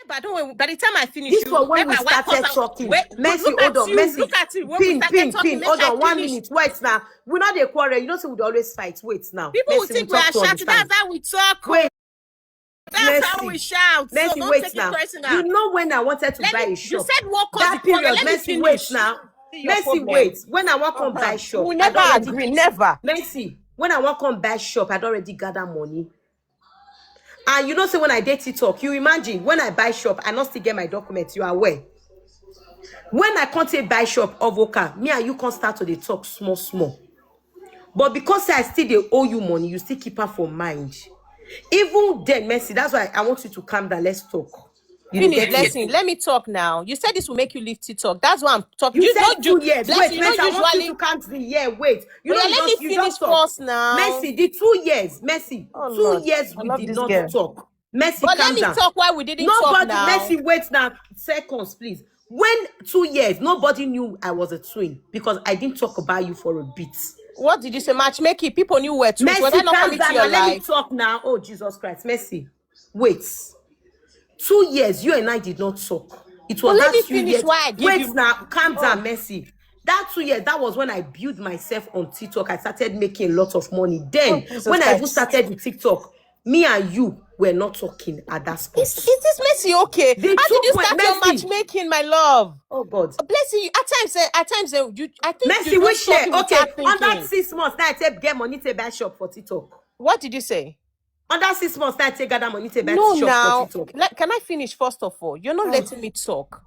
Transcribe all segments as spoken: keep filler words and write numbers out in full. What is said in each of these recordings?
But don't worry, by the time I finish, This you was when we ever, why started cause talking. Wait, Mercy, look hold at on, you, Mercy. Look at you. When we Pin, started pin, talking, pin. make Hold I on, one finish. Minute. Wait now. We know they quarrel. You know, say we dey always fight. Wait now. People will Mercy, we think we are talk to shouting. That's understand. How we talk. Wait, That's how Mercy. We shout. Mercy, So don't wait take now. It personal. You know when I wanted to Let buy me, a you shop. Said what cause That the quarrel. Period, Let me Mercy, finish. Wait now. See your Mercy, problem. Wait. When I want come Uh-huh. Buy shop, We I never don already agree. Never. Mercy, when I want come buy shop, I don already gather money. And you know, say when I dey TikTok, you imagine when I buy shop, I not still get my documents. You are aware. When I can't say buy shop of Oka, me and you can't start to dey talk small, small. But because say I still dey owe you money, you still keep her for mind. Even then, Mercy, that's why I want you to calm down. Let's talk. You dey Finish, get it? Blessing. Let me talk now. You said this will make you leave TikTok. That's why I'm talking. You You said don't two do years. Blessing, Wait, you Mercy, don't I want you usually to count the year. Wait, you But know, yeah, you let me just, you finish just talk. First now. Mercy, the two years, Mercy, Oh, two Lord. years I we love did this not girl. Talk. Mercy, But calm let me down. Talk why we didn't Nobody, talk now. Mercy, wait now. Seconds, please. When two years, nobody knew I was a twin because I didn't talk about you for a bit. What did you say? Matchmaking. People knew we're twins. Mercy, Was I not calm coming to down. your Now, let me life? Talk now. Oh, Jesus Christ, Mercy. Wait. Two years, you and I did not talk. It was But let that me two finish years. Why I gave Wait you now, calm Oh. Down, Mercy. That two years, that was when I built myself on TikTok. I started making a lot of money. Then, Oh, Jesus when I even Christ. Started with TikTok, me and you were not talking at that spot. Is, is this Mercy okay? The How did you truth, start your Mercy. Matchmaking, my love? Oh God. Blessing, at times, eh, at times, eh, you, I think Mercy, you don't which year? Talk Okay, without on that thinking. Six months, now I said get money to buy shop for TikTok. What did you say? On that six months, now I said gather money to buy No, shop now, for TikTok. Like, can I finish first of all? You're not Oh. Letting me talk.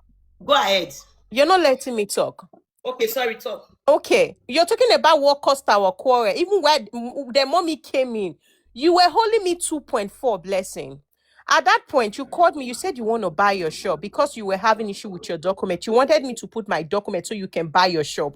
Go ahead. You're not letting me talk. Okay, sorry, talk. Okay, you're talking about what caused our quarrel. Even when mm, the mommy came in, you were holding me two point four, Blessing. At that point, you called me. You said you want to buy your shop because you were having issue with your document. You wanted me to put my document so you can buy your shop.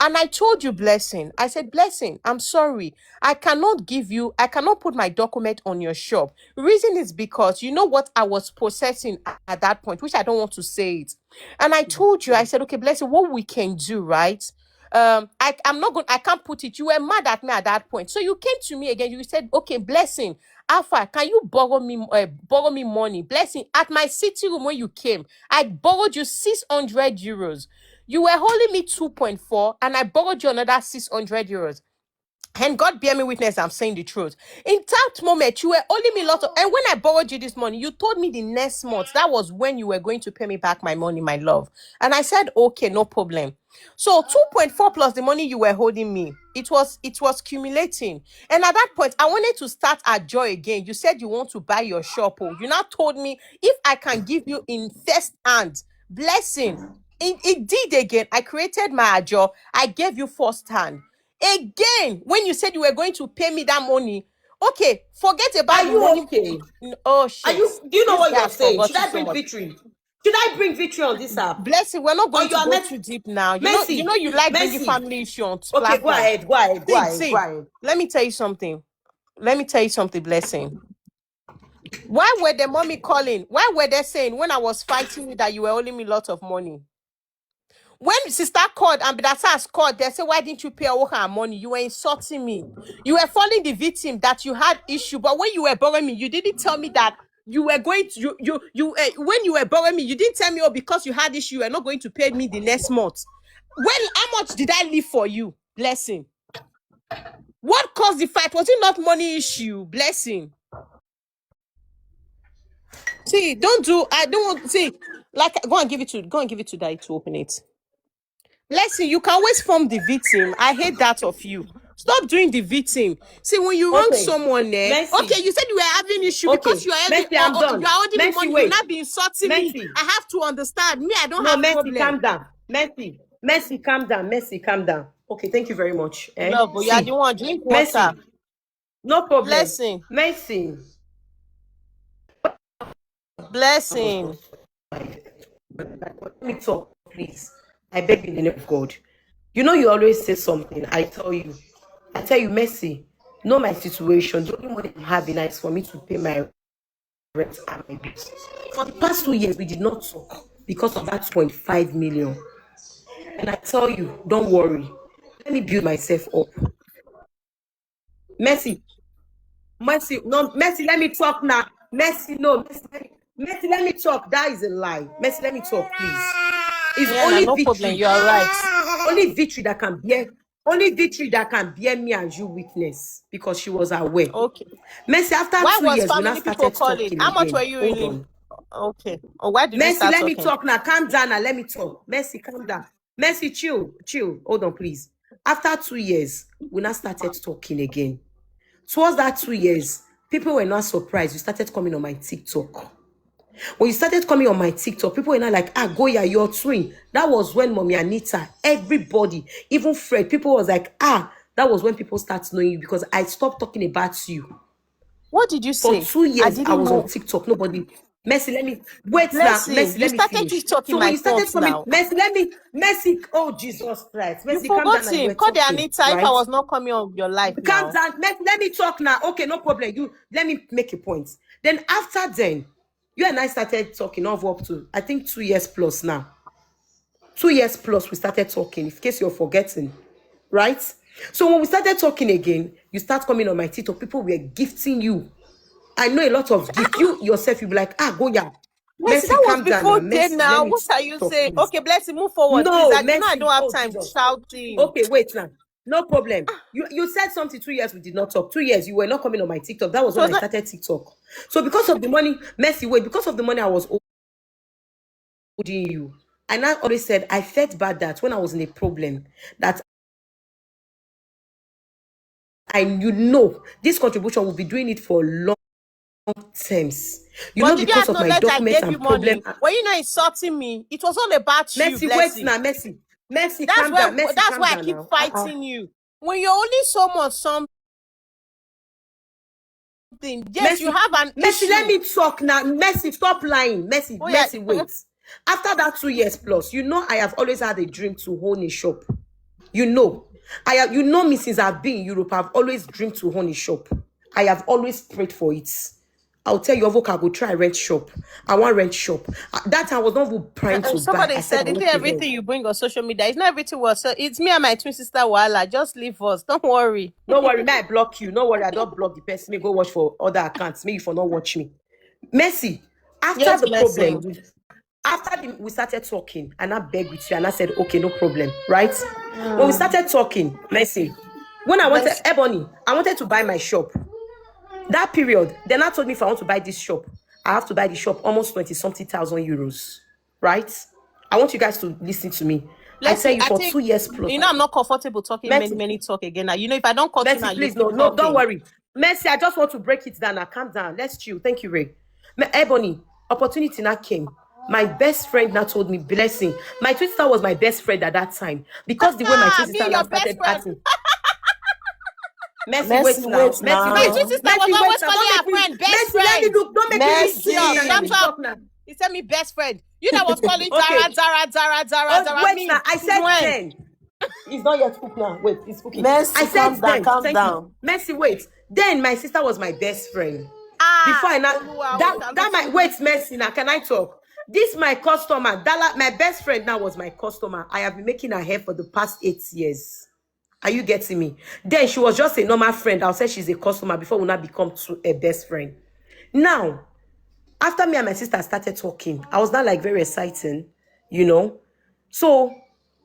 And I told you, Blessing. I said, Blessing, I'm sorry. I cannot give you, I cannot put my document on your shop. Reason is because you know what I was processing a- at that point, which I don't want to say it. And I told you, I said, okay, Blessing, what we can do, right? Um, I, I'm not going, I can't put it. You were mad at me at that point. So you came to me again. You said, okay, Blessing, Alpha, can you borrow me, uh, borrow me money? Blessing, at my city room when you came, I borrowed you six hundred euros. You were holding me two point four and I borrowed you another six hundred euros. And God bear me witness, I'm saying the truth. In that moment, you were owing me a lot of, and when I borrowed you this money, you told me the next month, that was when you were going to pay me back my money, my love. And I said, okay, no problem. So two point four plus the money you were holding me, it was, it was cumulating. And at that point, I wanted to start at joy again. You said you want to buy your shop. Oh, you now told me if I can give you in first hand, Blessing. It, it did again. I created my ajo. I gave you first hand. Again, when you said you were going to pay me that money, okay, forget about Are you the money. Okay? N- Oh shit. Are you? Do you know This what you're saying? Should I bring victory? Should I bring victory on this app? Blessing, we're not going to go too deep now. You know, Mercy, you know you like bringing Mercy. Family issue on Okay, go platform. Ahead, go ahead, go See, ahead, see, go ahead. Let me tell you something. Let me tell you something, Blessing. Why were the mommy calling? Why were they saying when I was fighting you that you were owing me a lot of money? When sister called and Bidasas called, they say, why didn't you pay all her money? You were insulting me. You were falling the victim that you had issue. But when you were borrowing me, you didn't tell me that you were going to, you, you, you, uh, when you were borrowing me, you didn't tell me, oh, because you had issue, you were not going to pay me the next month. Well, how much did I leave for you? Blessing. What caused the fight? Was it not money issue? Blessing. See, don't do, I don't want, see, like, go and give it to, go and give it to Daddy to open it. Blessing, you can always form the victim. I hate that of you. Stop doing the victim. See, when you wrong Okay. Someone, eh? Mercy. Okay, you said you were having issue Okay. Because you are having, Mercy, I'm oh, oh, done. You are holding Mercy, the money. Wait. You not being insulting Mercy. Me. I have to understand. Me, I don't No, have Mercy, problem. Calm down. Mercy, Mercy, calm down. Mercy, calm down. Okay, thank you very much. Eh? Love, you are the one. Drink water. Mercy. No problem. Blessing. Mercy. Blessing. Let me talk, please. I beg in the name of God. You know, you always say something. I tell you, I tell you, Mercy, know my situation. The only money I'm having is for me to pay my rent and my bills. For the past two years, we did not talk because of that twenty-five million. And I tell you, don't worry. Let me build myself up. Mercy. Mercy. No, Mercy, let me talk now. Mercy, no. Mercy, let me, Mercy, let me talk. That is a lie. Mercy, let me talk, please. It's Yeah, only no victory. Problem. You are right. Only victory that can bear. Only victory that can bear me and you witness, because she was aware. Okay. Mercy, after Why two was years, we now family people started calling? Talking How much again. Were you Hold in? On. Okay. Oh, why did we Mercy, start let me talking? Talk now. Calm down now. Let me talk. Mercy, calm down. Mercy, chill, chill. Hold on, please. After two years, we now started talking again. Towards that two years, people were not surprised. You started coming on my TikTok. When you started coming on my TikTok, people were not like, "Ah, Goya, your twin." That was when Mommy Anita, everybody, even Fred, people was like, "Ah." That was when people start knowing you, because I stopped talking about you. What did you For say? Two I years, I didn't was know. On TikTok. Nobody. Mercy, let me wait now. Blessing, Mercy, you let me started finish. TikTok in So my when you started thoughts coming, now. Mercy, let me, Mercy. Oh, Jesus Christ. You Mercy, calm down and forgotten. You were Call the talking, Anita if I right? Was not coming on your life Calm now. Down. Let, let me talk now. Okay, no problem. You, let me make a point. Then after then, you and I started talking of up to, I think, two years plus now. Two years plus we started talking, in case you're forgetting, right? So when we started talking again, you start coming on my TikTok. People were gifting you. I know a lot of gift. You yourself, you'll be like, "Ah, Goya." Mercy, Mercy, that was calm down before now. Then Mercy, let now. me What are you talk, saying? Please. Okay, Blessing, move forward, No, please. I, you know I Mercy. Don't have Oh, time Jesus. Shouting. Okay, wait now. No problem. You you said something two years we did not talk. Two years you were not coming on my TikTok. That was So when I that started TikTok. So because of the money, Mercy, wait, because of the money I was owing you, I now always said I felt bad that when I was in a problem, that I, you know, this contribution will be doing it for long terms. You But know, did you because of my acknowledge I documents gave you and money? Problem. Were you not insulting me? It was all about you, Mercy, wait Blessing. Now, Mercy. Mercy, That's calm why down. Mercy, that's calm why I down keep now. Uh-uh. Fighting you. When you only someone something, yes, Mercy, you have an Mercy, issue. Let me talk now. Mercy, stop lying. Mercy, Oh, yeah. Mercy, wait. After that two years plus, you know I have always had a dream to own a shop. You know, I have, you know me since I've been in Europe. I've always dreamed to own a shop. I have always prayed for it. I'll tell you, Avoka, go try rent shop. I want rent shop. Uh, That I was not even trying Uh, to Somebody buy. I said, said, "I isn't want to everything rent." You bring on social media? It's not everything was. So it's me and my twin sister. Wala, just leave us. Don't worry. No worry, may I block you. No worry, I don't block the person. May go watch for other accounts. May you for not watch me. Mercy, after Yes, the Blessing. Problem, we, after the, we started talking, and I begged with you, and I said, "Okay, no problem," right? When we Mm. Started talking, Mercy, when I wanted, Bless. Ebony, I wanted to buy my shop. That period, then I told me if I want to buy this shop, I have to buy the shop almost twenty something thousand euros, right? I want you guys to listen to me. I Let's tell see. You I for think two years plus. You know I'm not comfortable talking many Mercy, many talk again. Now you know if I don't cut you Mercy, now, you please, keep no, no, don't talking. Worry. Mercy, I just want to break it down. Now, calm down. Let's chill. Thank you, Ray. Me- Ebony, opportunity now came. My best friend now told me, Blessing. My twin sister was my best friend at that time because the way my Ah, twin me, sister now your best started friend. Acting. Mercy, Mercy, wait now. wait Mercy, now. Wait. My twin sister Mercy, was wait always now. Calling Don't her make me, friend best Mercy, let me friend. Look. Don't make me Mercy. Look. Now, let me Stop. Talk now. He said me best friend. You that was calling Okay. Zara, Zara, Zara, Zara, Oh, wait me. now. I said When? Then. It's not yet cooked now. Wait, it's cooking. Mercy, I said calm down, then. Calm Thank down. You. Mercy, wait. Then my sister was my best friend. Ah, Before I now Oluwa, that wait, I'm that not my Wait, Mercy, now can I talk? This my customer. That la- my best friend now was my customer. I have been making her hair for the past eight years. Are you getting me? Then she was just a normal friend. I'll say she's a customer before we now become two, a best friend. Now, after me and my sister started talking, I was not like very exciting, you know. So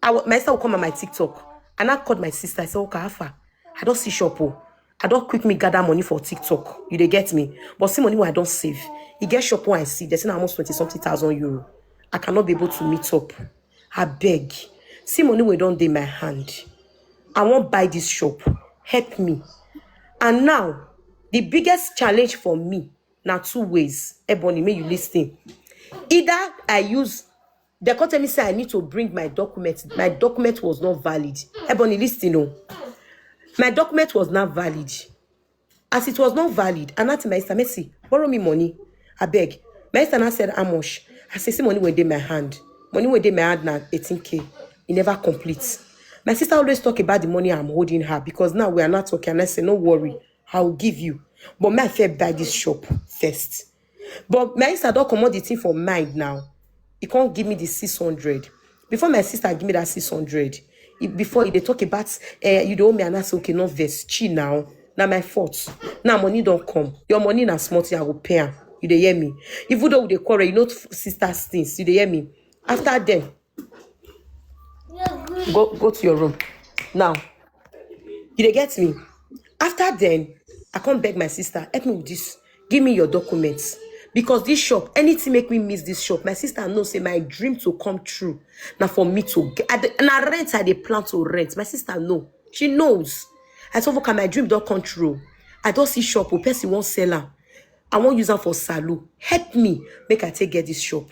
I, wa- my sister will come on my TikTok, and I called my sister. I said, "Okay, how far? I don't see shop. Oh. I don't quick me gather money for TikTok. You they get me? But see money where I don't save. You get shop where I see. They say na almost twenty something thousand euro. I cannot be able to meet up. I beg. See money where don't dey my hand. I won't buy this shop. Help me." And now, the biggest challenge for me now two ways. Ebony, may you listen. Either I use they come tell me say I need to bring my document. My document was not valid. Ebony, listen, no. My document was not valid. As it was not valid, and that my sister, Mercy, borrow me money. I beg. My sister now said, "How much?" I say, "See money where dey my hand. Money where dey my hand now, eighteen K. It never complete." My sister always talk about the money I'm holding her because now we are not talking. And I say, "No worry, I will give you. But my fair buy this shop first." But my sister don't come out the thing for mind now. He can't give me the six hundred. Before my sister give me that six hundred, he- before he they talk about, eh, you don't me and I say, "Okay, not verse. Chi now. Now my fault. Now money don't come. Your money na small thing I will pay am." You dey hear me? Even though we dey quarrel, you know, sisters things. You dey hear me? After then, go go to your room. Now, you dey get me? After then, I come beg my sister, help me with this. Give me your documents. Because this shop, anything make me miss this shop. My sister know say my dream to come true. Now for me to get, I dey- na rent I dey plan to rent. My sister know. She knows. I told her my dream don't come true. I don't see shop or person won't sell her. I won't use am for Salu. Help me, make I take get this shop.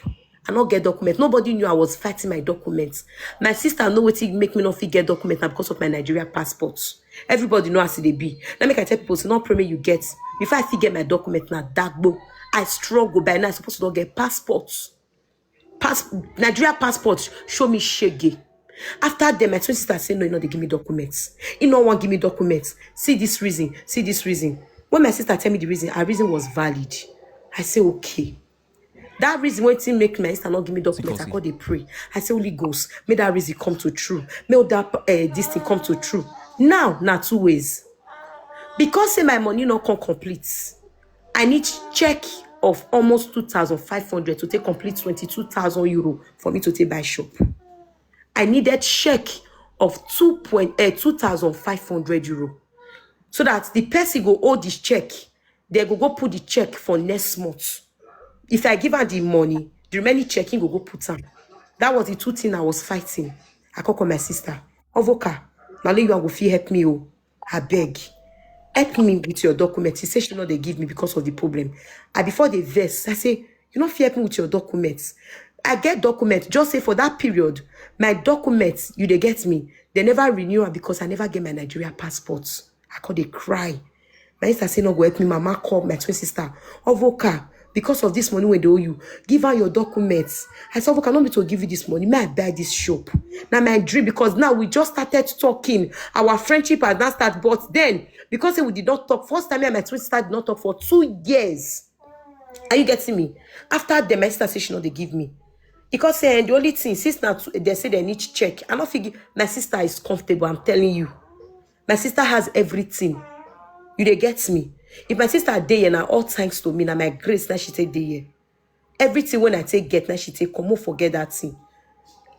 I not get document. Nobody knew I was fighting my documents. My sister know wetin make me not fit get document na because of my Nigeria passport. Everybody know as e dey be. Now make I tell people say no pray make you get. Before I fit get my document na dagbo. I struggle by now. I supposed to not get passport. Pass Nigeria passport. Show me shege. After them, my twin sister say no, you know they give me documents. He no one give me documents. See this reason. See this reason. When my sister tell me the reason, her reason was valid. I say okay. That reason when thing make my sister not give me documents, I call they pray. I say Holy Ghost, may that reason come to true. May that uh, this thing come to true. Now, now two ways. Because say my money not come complete, I need check of almost two thousand five hundred to take complete twenty-two thousand euro for me to take buy shop. I needed check of two point uh, two thousand five hundred euro, so that the person go hold this check. They go go put the check for next month. If I give her the money, the remaining check he go go put am. That was the two thing I was fighting. I call call my sister. Ovoka, now you go fit help me. Oh, I beg. Help me with your document. He said she not they give me because of the problem. I before they vex, I say, you not fit help me with your documents. I get documents. Just say for that period, my documents, you they get me. They never renew am because I never get my Nigeria passport. I call they cry. My sister say no go help me. Mama call my twin sister. Ovoka, because of this money when they owe you, give her your documents. I said, Ovoka, not me to give you this money. May I buy this shop? Now my dream, because now we just started talking. Our friendship has not started. But then, because say we did not talk, first time me and my twin sister did not talk for two years. Are you getting me? After them, my sister say she not they give me. Because say the only thing, since now they say they need to check. I don't think my sister is comfortable. I'm telling you, my sister has everything. You they get me? If my sister dey here now, all thanks to me now, my grace now she take dey here. Everything when I take get now she take come. Won't forget that thing.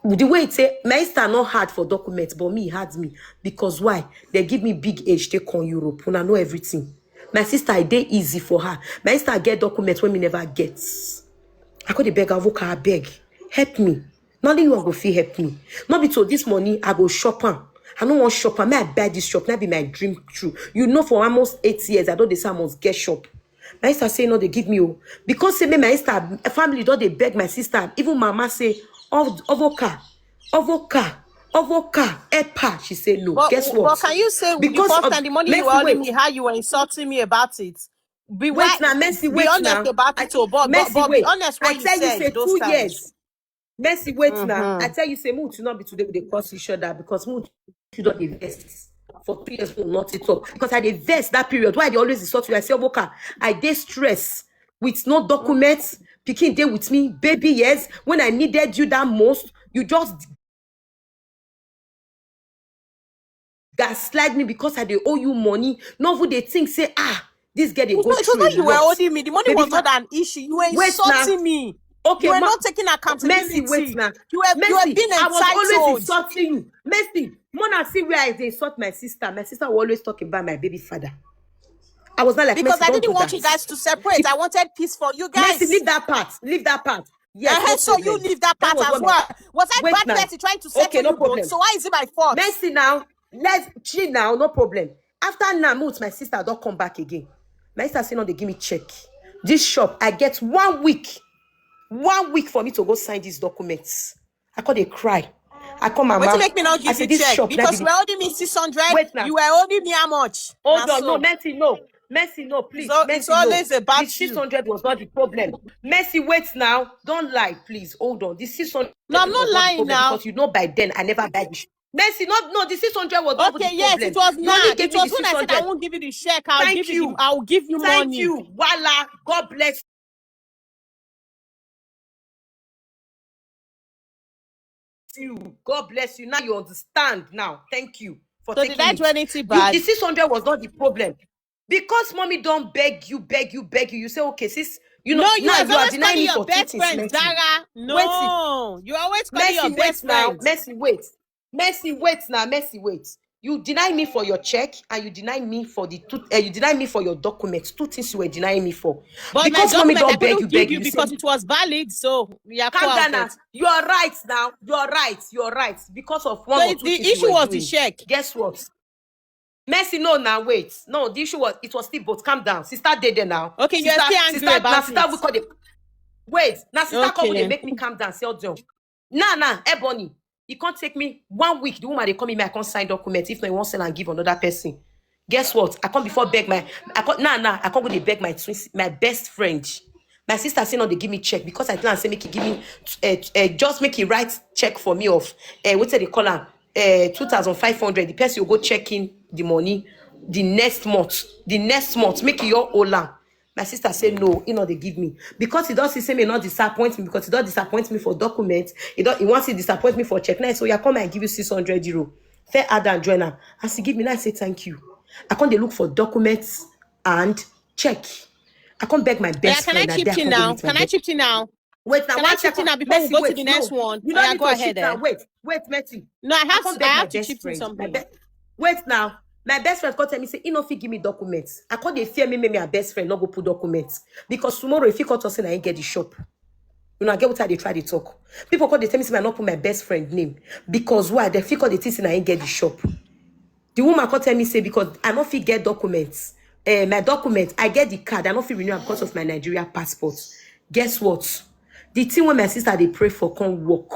The way it say my sister not hard for documents, but me hard me because why? They give me big age take on Europe. When I know everything, my sister I dey easy for her. My sister get documents when me never get. I could beg Avoka, I beg, help me. Not only you go fit help me. Not be to this money I go shop am. I no want shop am. May I buy this shop? That be my dream true. You know, for almost eight years I don't decide I must get shop. My sister say no, they give me oh because say me my sister family don't they beg my sister. Even mama say of Ovoka, Ovoka, Ovoka, help her. She say no. But, Guess but what? Can you say the Because first of time the money you Mercy, were owing wait. Me, how you were insulting me about it? Be Wait why, now, Mercy, be wait honest now. About I, it, oh, but, but, Mercy, but wait. Be honest what I you tell you said say those two times. Years. Mercy, wait now. Mm-hmm. I tell you say mood should not be today we dey curse each other because mood should not dey vex for two years. We not it up because I dey vex that period. Why they always insult you? I say Ovoka, I dey stress with no documents. Pikin dey with me, baby. Yes, when I needed you that most, you just gaslight me because I dey owe you money. No even dey think say ah, this girl dey It go was, it was through not a you were lot. Holding me. The money Baby was not fa- an issue. You were Wait now. Insulting me. Okay, You were ma- not taking Mercy, accountability. Wait now. You were, you were Mercy, being I was always entitled. Insulting you. Mercy, Mona, see where I dey insult my sister. My sister will always talk about my baby father. I was not like Because Mercy, I don't didn't do want that. You guys to separate. I wanted peace for you guys. Mercy, leave that part. Leave that part. Yes, Uh-huh, no so problem. You leave that That part was as what well. Was I Wait bad now. Person trying to settle Okay, no you both? Problem. So why is it my fault? Mercy now. Let's chill now. No problem. After now, me with my sister don't come back again. My sister say no, they give me check. This shop, I get one week. One week for me to go sign these documents. I call they cry. I come my Wait mom. To make me not give I say you this check shop. Because you were holding me six hundred. Wait now. You were holding me how much? Hold on, so. No, Mercy, no. Mercy, no, please. So, Mercy, it's always no. About the six hundred was not the problem. Mercy, wait now. Don't lie, please. Hold on. The six hundred. No, I'm not lying now. Because you know by then I never buy the Mercy, no, no, the six hundred was not okay, the problem. Okay, yes, it was not. It was when I said I won't give you the check. I'll Thank give you. The, I'll give you Thank money. Thank you. Wala, God bless you. God bless you. Now you understand. Now, thank you for so taking did I do anything bad? You, the six hundred was not the problem. Because mommy don't beg you, beg you, beg you. You say, okay, sis, You know, No, you now are you are always denying calling me your for two best things, friend Mercy. Zara. No, you are always calling Mercy, your wait best now. friend. Mercy, wait. Mercy, wait now. Mercy, wait. You deny me for your check and you deny me for the two. Uh, you deny me for your documents. Two things you were denying me for. But Because my mommy document, I don't beg couldn't you, give beg you you. Say, because it was valid. So yeah, calm out down now. It. You are right now. You are right. You are right. Because of one So or it, two the things you issue were was the doing. Check. Guess what? Mercy, no, now wait. No, the issue was it was still both. Calm down. Sister did there now. Okay, you're Sister, still angry sister, now about sister it. We call the wait. Now sister come Okay. They make me calm down. Say, Odeon. Nah, nah, Ebony. It can't take me one week. The woman they come in, I can't sign document. If not, you want sell and give another person. Guess what? I can't before beg my. I can't nah nah. I can't go dey beg my twin, my best friend. My sister say no, they give me check because I tell am say make he give me uh, uh, just make he write check for me of uh, what they call am uh, two thousand five hundred. The person will go check in the money the next month. The next month make your ola. My sister say no, he not they give me because he don't see say me not disappoint me because he don't disappoint me for documents. He don't he wants to disappoint me for check. Now so you come and give you six hundred euro. Fair add and join am. As he give me, now I say thank you. I can't they look for documents and check. I can't beg my best Yeah, can I friend. chip There in can't go now? meet my Can I best- chip in now? Wait now, Can one I chip second. in now before we Mercy, go to wait, the next no. One? You don't Yeah, need go to ahead. chip now. Eh? Wait, wait, Mercy. No, I I have can't to, beg I my have to best chip in friend. My something. be- wait now. My best friend can't tell me say he no fit give me documents. I can't they fear me, me, me, my best friend not go put documents because tomorrow if he can't say I ain't get the shop. You know, I get what I they try to talk. People call they tell me say I not put my best friend name because why they feel call they think say I ain't get the shop. The woman can't tell me say because I not fit get documents. Uh, my documents, I get the card. I not fit renew am because of my Nigeria passport. Guess what? The thing when my sister they pray for can't work.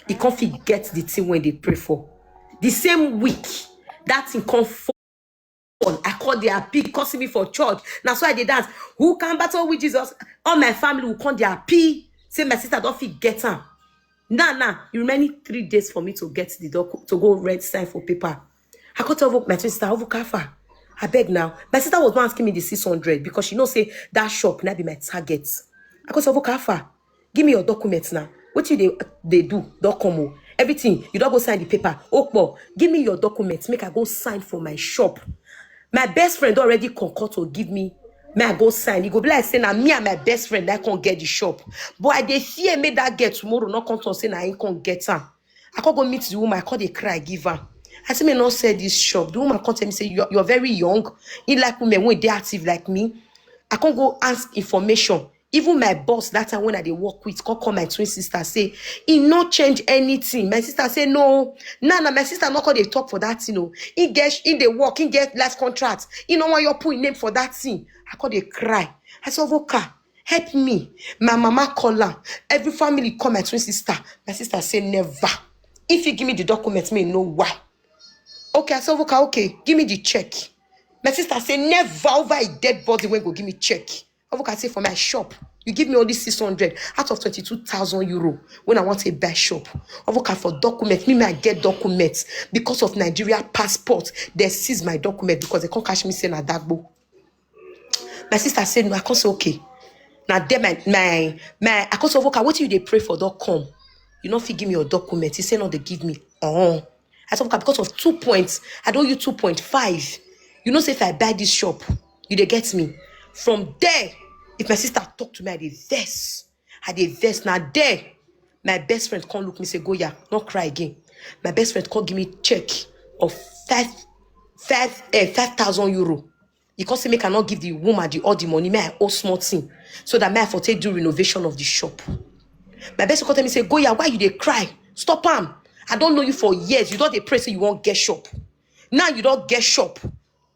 He can't fit get the thing when they pray for. The same week, that thing can't fall. I call the appeal, causing me for church. That's why they dance. Who can battle with Jesus? All my family will come the appeal. Say my sister don't fit get her. Now, now, you remaining three days for me to get the doc to go rent sign for paper. I could tell my sister, Ovukafa. I beg now. My sister was not asking me the six hundred because she know say that shop now be my target. I could tell Ovukafa, give me your documents now. What you they they do? Don't come oh. Everything. You don't go sign the paper. Okpo, give me your documents. Make I go sign for my shop. My best friend already concord to give me. May I go sign? He go be like say na me and my best friend that can't get the shop. But I dey fear make that girl tomorrow not come to say na I can't get her. I can't go meet the woman. I can't dey cry give her. I say me not sell this shop. The woman can't tell me say you're, you're very young. He like women when they active like me. I can't go ask information. Even my boss that time when I dey work with, come call my twin sister say he no change anything. My sister say no. Nah, nah, my sister not call they talk for that thing. Oh, he get in the work, he get life contract. He no want your put name for that thing. I call they cry. I say Ovoka, help me. My mama call her. Every family call my twin sister. My sister say never. If you give me the documents, me know why. Okay, I say Ovoka, okay, give me the check. My sister say never over a dead body when go give me check. Ovoka say for my shop, you give me only six hundred out of twenty-two thousand euro when I want to buy shop. Ovoka for document, me may I get documents because of Nigeria passport. They seize my document because they can't catch me saying Adagbo. My sister said no, I can't say okay. Now there my my my I can't say Ovoka, what you they pray for don't come. You not fit give me your document. He said no, they give me. Oh. I said Ovoka because of two points. I don't you two point five. You know say if I buy this shop, you they get me. From there, if my sister talk to me, I dey vex. I dey vex. Now there, my best friend can't look me say go yeah, not cry again. My best friend can't give me check of five five eh, five thousand euro. He can't say make I not give the woman the all the money, may I owe small thing so that may I for take do renovation of the shop. My best friend can't tell me say go yeah, why you they cry? Stop am. I don't know you for years. You don't they pray say you won't get shop. Now you don't get shop.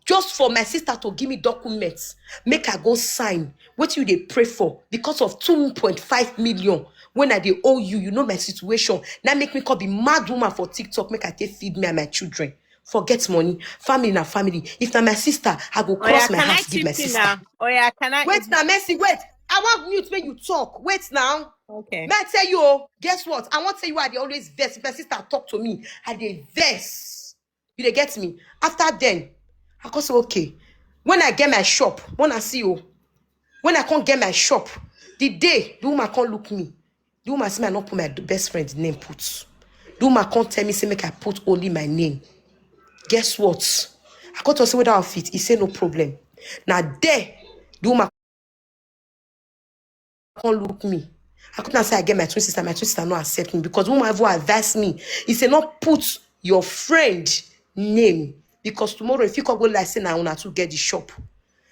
Just for my sister to give me documents, make I go sign. What you they pray for because of two point five million when I they owe you, you know my situation. Now make me come be mad woman for TikTok, make I take feed me and my children. Forget money, family na family. If na my sister, I go cross Oya, my can I heart give my chip in sister. Now? Oya, can I? Wait now, Mercy, wait. I want mute when you talk. Wait now. Okay. May I tell you, oh, guess what? I want tell you, I dey always vex. If my sister talk to me, I dey vex. You dey get me? After then, I come say, okay. When I get my shop, when I see you, when I can't get my shop, the day the woman can't look me, the woman see me, I not put my best friend name put. The woman can't tell me, say make I put only my name. Guess what? I can't say whether outfit. He say no problem. Now there, the woman come look me. I come and say I get my twin sister. My twin sister no accept me because woman ever advise me. He say not put your friend name because tomorrow if you come go like say now una to get the shop.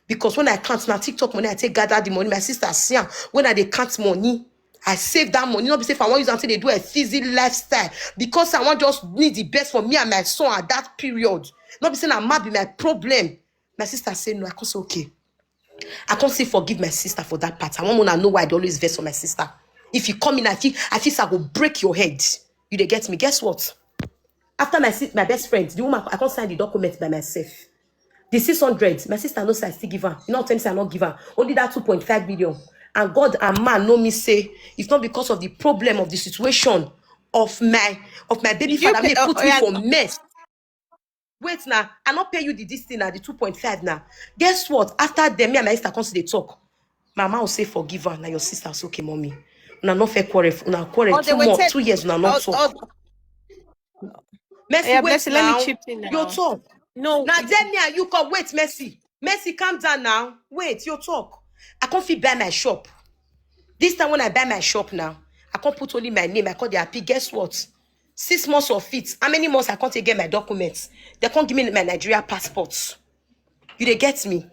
Because when I count now TikTok money, I take gather the money. My sister see am. When I dey count money, I save that money. Not be say if I want use until they do a fizzy lifestyle because I want just need the best for me and my son at that period. Not be say na ma be my problem. My sister say no. I can't say okay. I can't say forgive my sister for that part. I want to know why they always vex for my sister. If you come in, I feel I feel I go break your head. You dey get me? Guess what? After my sis- my best friend, the woman I can't sign the document by myself. The six hundred, my sister knows I still give her. You know, tell me say I not give her. Only that two point five million. And God and man know me say it's not because of the problem of the situation of my of my baby father. Me put me for mess. Wait now, I not pay you the this thing now, the two point five now. Guess what? After them, me and my sister comes to the talk. Mama will say forgive her. Now your sister say okay, mommy. Una no fair quarrel. Una quarrel two months, two years. Una not talk. Mercy, yeah, wait Mercy, now. Let me chip in now. Your talk. No. Now then me and you come. Wait, Mercy. Mercy, calm down now. Wait, your talk. I can't fit buy my shop. This time when I buy my shop now, I can't put only my name. I call the happy. Guess what? Six months of it. How many months I can't take get my documents? They can't give me my Nigeria passport. You dey get me?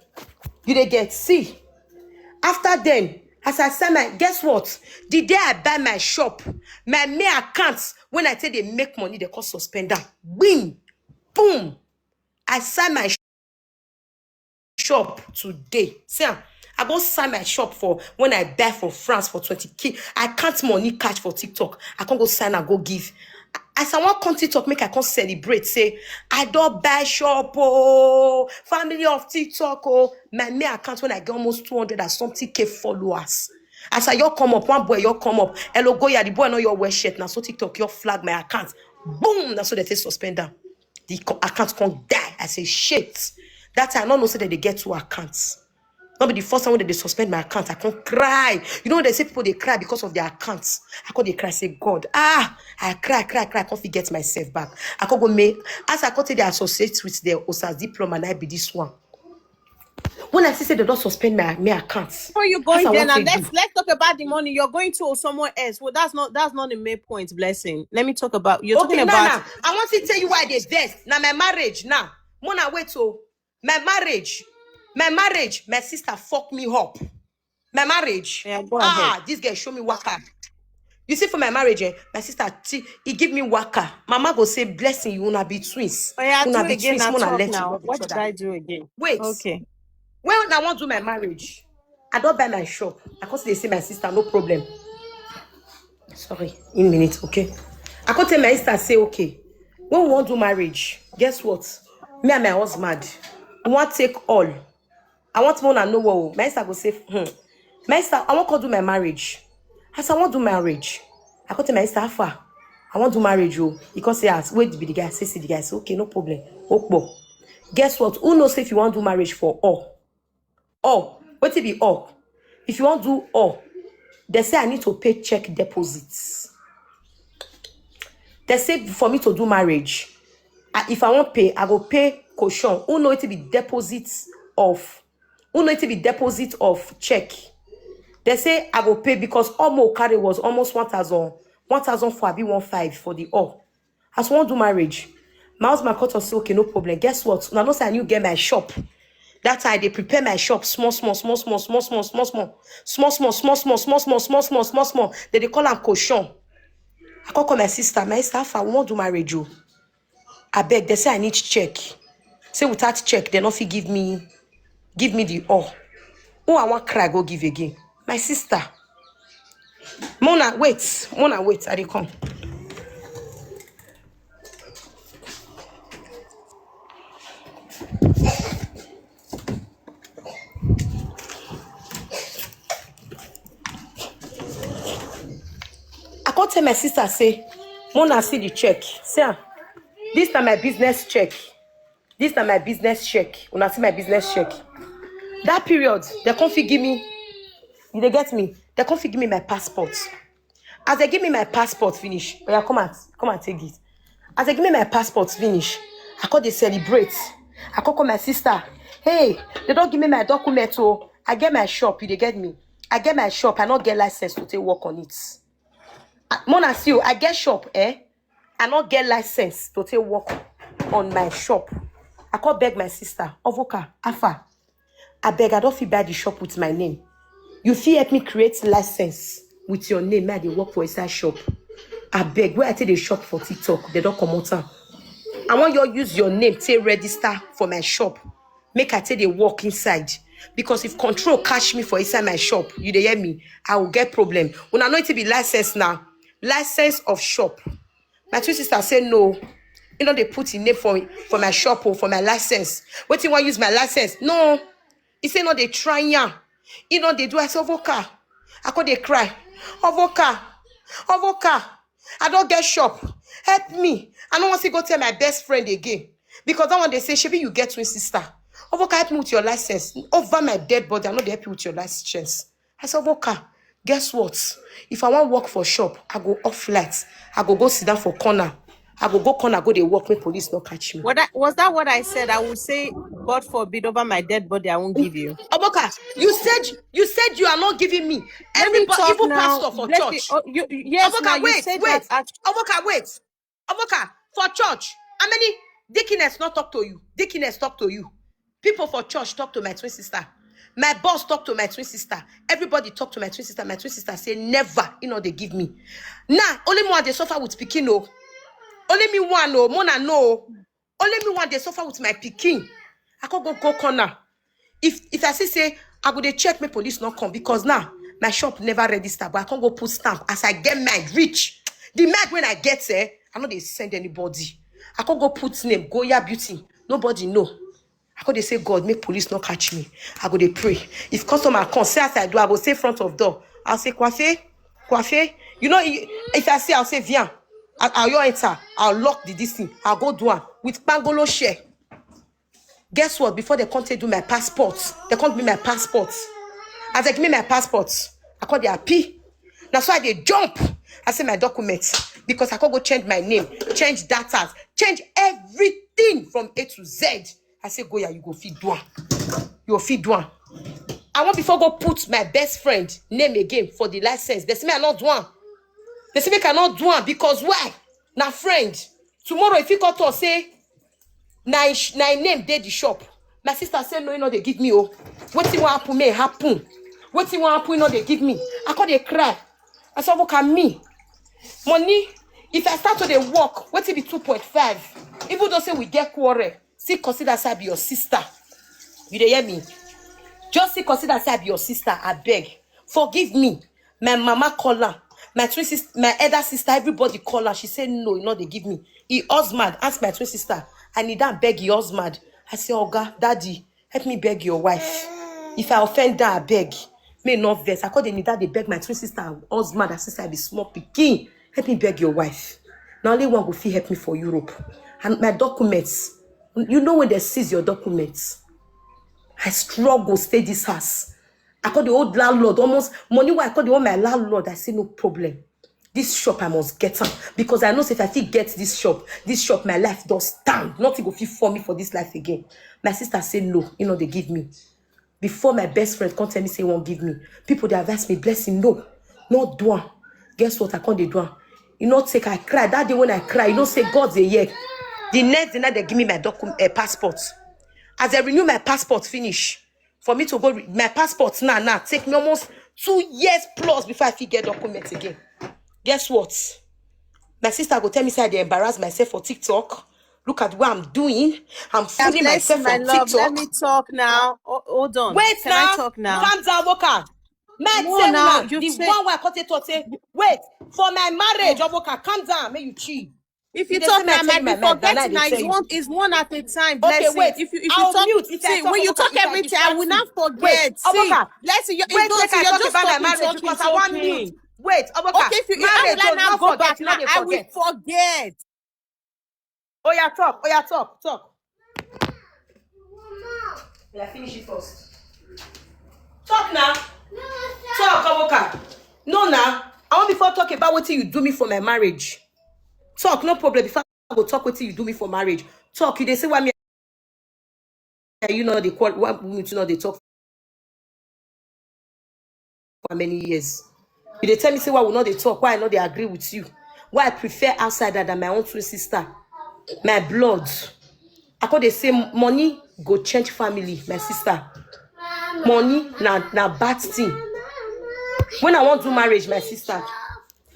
You dey get see? After then, as I sell my guess what? The day I buy my shop, my main account when I take dey make money, they call suspend am. Win, boom. I sell my shop today. See am, I go sign my shop for when I buy for France for twenty K. I can't money cash for TikTok. I can't go sign and go give. As I want come TikTok, make I come celebrate. Say, I don't buy shop, oh, family of TikTok, oh. My main account when I get almost two hundred and something K followers. As I your come up, one boy your come up. Hello, Goya, the boy know your wear shirt. Now so TikTok your flag my account. Boom, now so they take suspend am. The co- account can't die. I say shit. That time I don't know say that they get two accounts. Not be the first time when they suspend my account. I can't cry. You know they say people they cry because of their accounts. I can't they cry say God. Ah, I cry, cry, cry. I can't forget myself back. I can't go make as I can't take the associate with the Osas diploma and I be this one. When I see say they don't suspend my my accounts. Before you go in there now, let's let's talk about the money. You're going to somewhere else. Well, that's not that's not the main point, Blessing. Let me talk about you're okay, talking now, about now. I want to tell you why they vex. Now my marriage now. Mona wait oh. My marriage. My marriage. My sister fucked me up. My marriage. Yeah, go ahead. Ah, this girl show me waka. You see, for my marriage, eh, my sister, t- he give me waka. Mama go say, blessing you, una be twins. Oh, yeah, una do be again twins, and una talk let now. What did I do again? Wait. Okay. When I want do my marriage, I don't buy my shop. I can't they say my sister, no problem. Sorry, in minute, okay. I can't tell my sister, say, okay. When we want do marriage, guess what? Me and my husband, we want take all. I want more than no war. My sister go say, hmm. My sister, I want to do my marriage. As I want do marriage, I go tell my sister, how far? I want do marriage, oh. He can say, as wait be the guy, say see the guy, say okay, no problem. Okpo. Guess what? Who knows if you want do marriage for all? All. What it be all? If you want do all, they say I need to pay check deposits. They say for me to do marriage, I, if I want pay, I go pay caution. Who know it be deposits of who know it be deposit of check. They say I go pay because almost carry was almost one thousand, one thousand four be one five for the all. As one do marriage, my husband cut us say okay, no problem. Guess what? Now no say I new get my shop. That time they prepare my shop small, small, small, small, small, small, small, small, small, small, small, small, small, small, small, small, small. Then they call am caution. I call call my sister. My sister, how far we won't do marriage, oh. I beg. They say I need check. Say without check, they not fit give me, give me the all. Who I want cry go give again? My sister. Mona, wait. Mona, wait. I dey come. I can't tell my sister say, Mona see the check. Say, ah, this na my business check. This na my business check. Una see my business check. That period, they can't fit give me. You dey get me? They can't fit give me my passport. As they give me my passport finish, oya come and come and take it. As they give me my passport finish, I come dey celebrate. I come call my sister. Hey, they don't give me my document, oh. I get my shop. You dey get me? I get my shop, I no get license to take work on it. Ah, Mona, see you, I get shop, eh? I no get license to take work on my shop. I come beg my sister, Ovoka, Afa, I beg, I don't fit buy the shop with my name. You fit help me create license with your name, make I dey work for inside shop. I beg, where I take the shop for TikTok, they don't come out. I want you use your name to register for my shop. Make I take the work inside. Because if control catch me for inside my shop, you dey hear me, I will get problem. When I know it be license now, license of shop. My twin sister say no. You know they put in name for for my shop or for my license. What you want use my license? No. He say no, they try yam. You know they do. I say Ovoka. I could they cry. Ovoka. Ovoka. I don't get shop. Help me. I don't want to go tell my best friend again. Because that one they say, Shebi, you get twin sister. Ovoka, help me with your license. Over my dead body, I know they help you with your license. I said, Ovoka, guess what? If I want work for shop, I go off light. I go go sit down for corner. I go go corner, go they work, make police not catch me. What I, was that what I said? I would say, God forbid, over my dead body, I won't give you. Ovoka, you said you said you are not giving me. Let me Everybody, talk even now. pastor for Let me- church. oh, you, you- yes, Ovoka, now you wait, said wait. that. At, Ovoka, wait. Ovoka, for church, how many deaconess not talk to you? Deaconess talk to you. People for church talk to my twin sister. My boss talk to my twin sister. Everybody talk to my twin sister. My twin sister say never, you know, they give me. Now, only me one they suffer with pikin, no. Only me one, no. Mona, no. Only me one they suffer with my pikin. I can't go go corner. If if I see say I go dey check, make police not come, because now my shop never register, but I can't go put stamp as I get mine reach. The mine when I get, eh, I know they send anybody. I can't go put name Goya Beauty. Nobody know. I go they say, God, make police not catch me. I go they pray. If customer come, say as I do, I go say front of door. I'll say, Kwafe, Kwafe. You know, if I say, I'll say, Vian. I'll, I'll your enter. I'll lock the this thing. I'll go do one with Pangolo share. Guess what? Before they come take do my passport, they come give me my passport. As they give me my passport, I call the happy. That's why they jump. I say my documents, because I can go change my name, change datas, change everything from A to Z. I say, Goya, you go feed one. You go feed one. I want before go put my best friend name again for the license. They say me I not do one. They say me cannot do one because why? Na friend. Tomorrow if you call to say na him sh- na him name dey the shop. My sister say no, you know they give me oh. Wetin wan happen may happen. Wetin wan happen, you know they give me. I come dey cry. I say, look at me. Money. If I start to dey work, wetin be two point five? Even though say we get quarrel, still consider say I be your sister. You dey hear me? Just still consider say I be your sister. I beg, forgive me. My mama call her, my twin sister, my elder sister, everybody call her. She said no, you know they give me. He husband ask my twin sister, I need that beg your husband. I say, Oga, daddy, help me beg your wife. If I offend her, I beg. May not vex. I call the need that they beg my twin sister, husband, and sister, I be small pikin. Help me beg your wife. Now only one go fit help me for Europe. And my documents. You know when they seize your documents. I struggle, stay this house. I call the old landlord, almost money where I call the one my landlord. I say no problem. This shop I must get am because I know say if I fit get this shop, this shop my life does stand. Nothing go fit for me for this life again. My sister say no, you know they give me. Before my best friend come tell me say he won't give me, people they advise me blessing no, no do am. Guess what? I can't dey do am. You know take I cry that day when I cry. You know say God dey hear. The next day night they give me my document, uh, passport. As I renew my passport finish, for me to go re- my passport now now take me almost two years plus before I fit get documents again. Guess what? My sister go tell me say I dey embarrass myself for TikTok. Look at what I'm doing. I'm God fooling bless you, myself my on love. TikTok. Let me talk now. O- hold on. Wait Can now. I talk now? Calm down, Ovoka. Man, No, tell now, una, you the say- one way I cut it to say, wait for my marriage, Ovoka. Calm down, may you chill. If you They talk say me I now, tell I you my be mind, and I forgetting. dey Now tell it's you. one, it's one at a time. Okay, Blessing. Wait. If you if I'll you talk, mute. If I see talk, when you Ovoka, talk if I everything, distract I will you. not forget. Wait, See, Ovoka. Blessing, you, Wait, don't, make I you're talk just about my talking, marriage talking, because I want talking. Mute. Wait, Ovoka. Okay, if you if Marriage, I oh, will now not go forget, back you now, know they I will forget. Forget. Oh yeah, talk. Oh yeah, talk. Talk. Will I finish it first? Talk now. Talk, Ovoka. No now. I want before talk about what you do me for my marriage. Talk, no problem. Before I go talk what you do me for marriage. Talk. You they say why me? You know the call. Why me to know they talk? for many years. You dey tell me say why we no dey talk, why I no dey agree with you, why I prefer outsider than my own twin sister, my blood. I come dey say money go change family, my sister. Money na na bad thing. When I wan do marriage, my sister,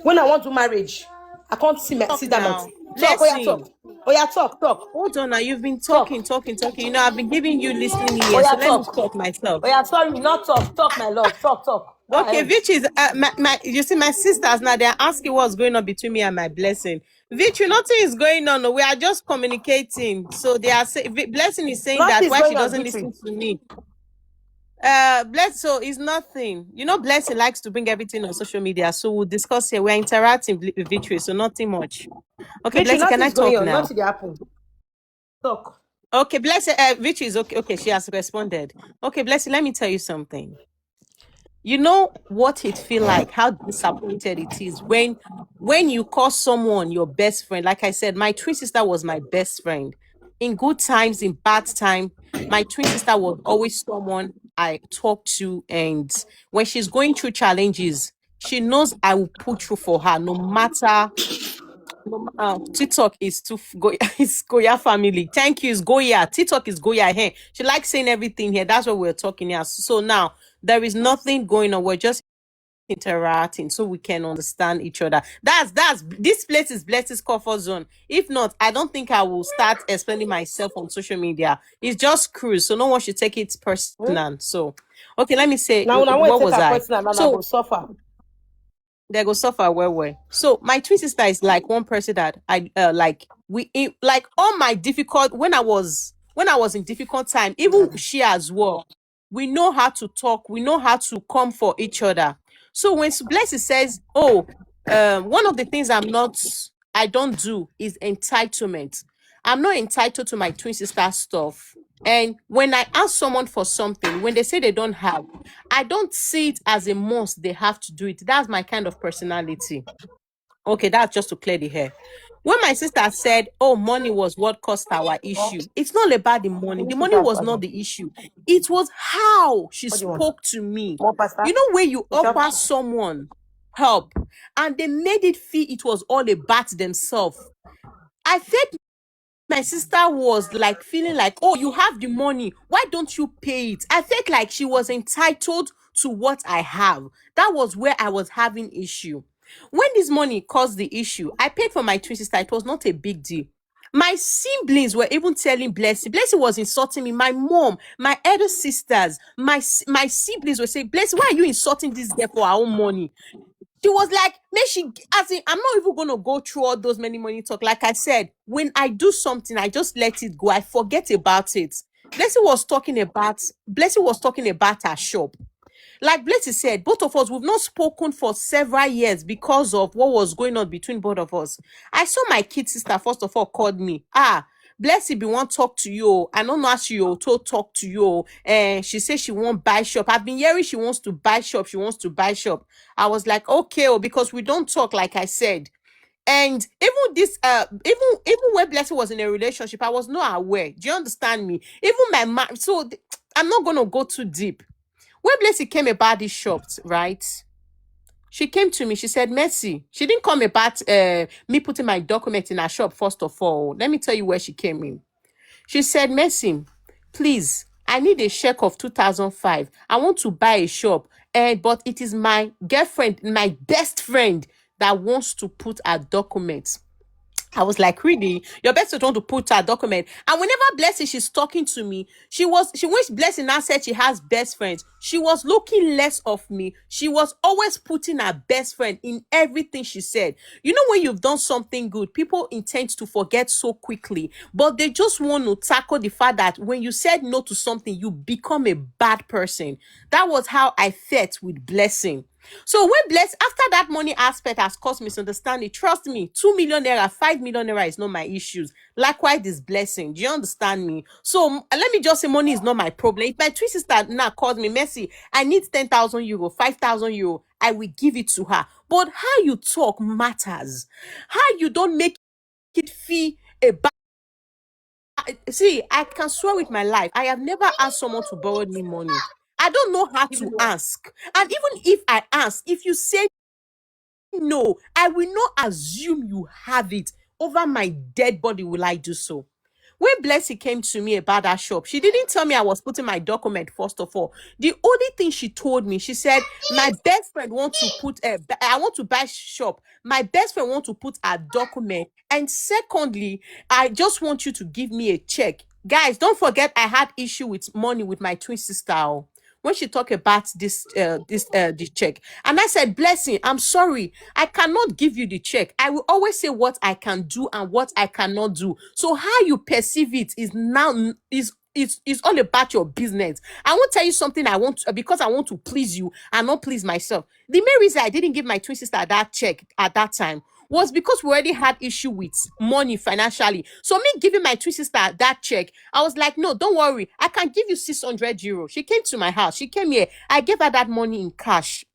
when I wan do marriage, I come see my Talk sister. Now. Talk, oya Blessing. Talk, oya talk, talk. Hold on now. You've been talking, talking, talking. You know, I've been giving you listening ears. Oya So let me talk. Talk myself. Oya, sorry, not talk, talk, my love, talk, talk. Go Okay, ahead. Vich is uh, my, my. You see, my sisters now, they're asking what's going on between me and my Blessing. Vich, nothing is going on. We are just communicating. So they are say, Vi- Blessing is saying that Nothing is why she going on, doesn't Victory. Listen to me. Uh, bless. So it's nothing. You know, Blessing likes to bring everything on social media. So we'll discuss here. We're interacting with Victory, so nothing much. Okay, Victory, Blessing, can nothing I is going talk on. Now? Nothing dey happen. Talk. Okay, Blessing. Uh, Victory is okay. Okay, she has responded. Okay, Blessing, let me tell you something. You know what it feel like, how disappointed it is when when you call someone your best friend. Like I said, my twin sister was my best friend. In good times, in bad time, my twin sister was always someone I talk to, and when she's going through challenges, she knows I will pull through for her no matter. No, uh, TikTok is too f- go it's Goya family. Thank you, it's Goya. TikTok is Goya here. She likes saying everything here. That's what we're talking here. So now there is nothing going on. We're just interacting so we can understand each other. That's that's this place is Blessing's comfort zone. If not, I don't think I will start explaining myself on social media. It's just cruise, so no one should take it personal. So, okay, let me say Now, now when what take was her I? Personal, now I So go suffer. They go suffer well well. So my twin sister is like one person that I uh, like we in, like all my difficult when I was when I was in difficult time, even she as well. We know how to talk. We know how to come for each other. So when Blessing says, "Oh, um, one of the things I'm not, I don't do is entitlement. I'm not entitled to my twin sister stuff." And when I ask someone for something, when they say they don't have, I don't see it as a must they have to do it. That's my kind of personality. Okay, that's just to clear the hair. When my sister said, "Oh, money was what caused our issue," it's not about the money. The money was not the issue. It was how she spoke to me. You know, where you offer someone help and they made it feel it was all about themselves. I felt my sister was like feeling like, "Oh, you have the money. Why don't you pay it?" I felt like she was entitled to what I have. That was where I was having issue. When this money caused the issue, I paid for my twin sister. It was not a big deal. My siblings were even telling Blessing. Blessing was insulting me. My mom, my elder sisters, my s- my siblings were saying, "Blessing, why are you insulting this girl for her own money?" She was like, "May she," as in, I'm not even gonna go through all those many money talk. Like I said, when I do something, I just let it go. I forget about it. Blessing was talking about Blessing was talking about her shop. Like Blessing said, both of us, we've not spoken for several years because of what was going on between both of us. I saw my kid sister, first of all, called me. "Ah, Blessing be wan talk to you. I don't know as she to talk to you." And she said she won't buy shop. I've been hearing she wants to buy shop. She wants to buy shop. I was like, "Okay, oh," because we don't talk, like I said. And even this, uh, even even when Blessing was in a relationship, I was not aware. Do you understand me? Even my ma- so th- I'm not gonna go too deep. When Blessing came about this shop, right? She came to me. She said, "Mercy." She didn't come about uh, me putting my document in her shop. First of all, let me tell you where she came in. She said, "Mercy, please, I need a check of two thousand five. I want to buy a shop, and but it is my girlfriend, my best friend, that wants to put her document." I was like, "Really? Your best friend want to put her document?" And whenever Blessing, she's talking to me, she was she when Blessing now said she has best friends, she was looking less of me. She was always putting her best friend in everything she said. You know, when you've done something good, people intend to forget so quickly, but they just want to tackle the fact that when you said no to something, you become a bad person. That was how I felt with Blessing. So when Bless after that money aspect has caused misunderstanding, trust me, two million naira, five million naira is not my issues. Likewise, this Blessing. Do you understand me? So m- let me just say, money is not my problem. If my twin sister now calls me, "Mercy, I need ten thousand euro, five thousand euro," I will give it to her. But how you talk matters. How you don't make it feel a bad. See, I can swear with my life, I have never asked someone to borrow me money. I don't know how to ask. And even if I ask, if you say no, I will not assume you have it. Over my dead body will I do so. When Blessing came to me about that shop, she didn't tell me I was putting my document first of all. The only thing she told me, she said, "My best friend want to put, uh, I want to buy shop. My best friend want to put her document. And secondly, I just want you to give me a check." Guys, don't forget I had issue with money with my twin sister. Oh. When she talked about this uh, this uh, the check, and I said, "Blessing, I'm sorry, I cannot give you the check. I will always say what I can do and what I cannot do. So how you perceive it is now is is is all about your business. I won't tell you something I want to, because I want to please you and not please myself." The main reason I didn't give my twin sister that check at that time was because we already had issue with money financially. So me giving my twin sister that check, I was like, "No, don't worry. I can give you six hundred euro." She came to my house. She came here. I gave her that money in cash.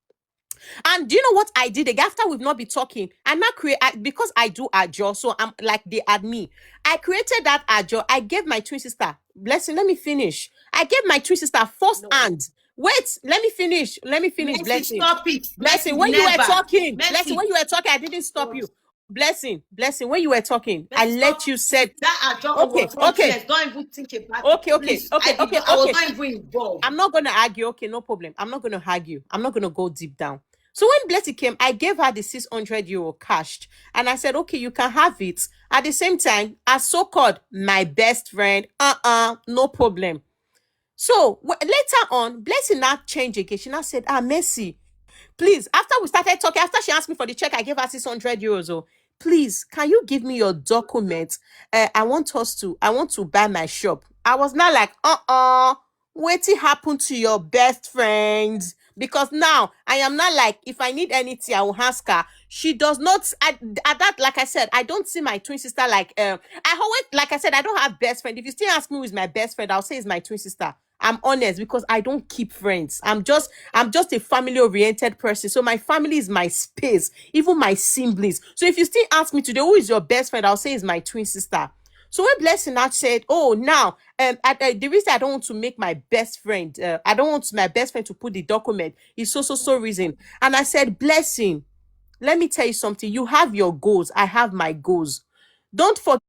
And do you know what I did? Again, after we've not been talking, I now create I, because I do ajo, so I'm like they add me. I created that ajo. I gave my twin sister, Blessing, let me finish. I gave my twin sister first hand. Wait, let me finish. Let me finish. Mercy, Blessing. Stop it. Blessing, when you were talking, Blessing, when you were talking, I didn't stop you. Blessing, Blessing, when you were talking, I let you said that. Okay, okay. Don't even think about it. Okay, okay, okay, okay. I was not even involved. I'm not gonna argue. Okay, no problem. I'm not gonna argue. I'm not gonna go deep down. So when Blessing came, I gave her the six hundred euro cash, and I said, "Okay, you can have it." At the same time, as so-called my best friend, uh-uh, no problem. So later on, Blessing now changed again. She now said, "Ah, Mercy, please." After we started talking, after she asked me for the check, I gave her six hundred euros. Oh, "Please, can you give me your document? Uh, I want us to, I want to buy my shop." I was not like, "Uh-uh, wetin happen to your best friend?" Because now I am not like, if I need anything, I will ask her. She does not. I, at that, like I said, I don't see my twin sister like. Um, I always, like I said, I don't have best friend. If you still ask me who is my best friend, I'll say it's my twin sister. I'm honest, because I don't keep friends. I'm just I'm just a family oriented person. So my family is my space, even my siblings. So if you still ask me today, "Who is your best friend?" I'll say it's my twin sister. So when Blessing now said, "Oh, now um, I, I, the reason I don't want to make my best friend, uh, I don't want my best friend to put the document, is so so so reason." And I said, "Blessing, let me tell you something. You have your goals. I have my goals. Don't forget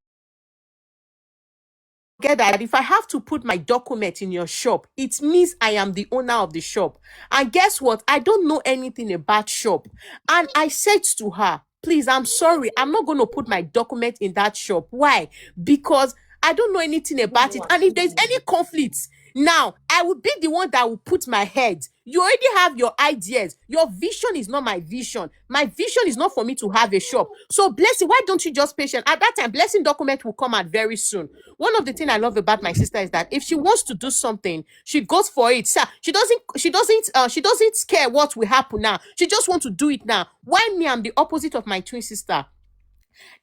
that if I have to put my document in your shop, it means I am the owner of the shop. And guess what? I don't know anything about shop." And I said to her, "Please, I'm sorry. I'm not going to put my document in that shop." Why? Because I don't know anything about it. And if there's any conflict, now I will be the one that will put my head. You already have your ideas. Your vision is not my vision. My vision is not for me to have a shop. So, Blessing, why don't you just patient? At that time, Blessing document will come out very soon. One of the things I love about my sister is that if she wants to do something, she goes for it. Sir, she doesn't, she doesn't, uh, she doesn't care what will happen now. She just wants to do it now. Why me? I'm the opposite of my twin sister.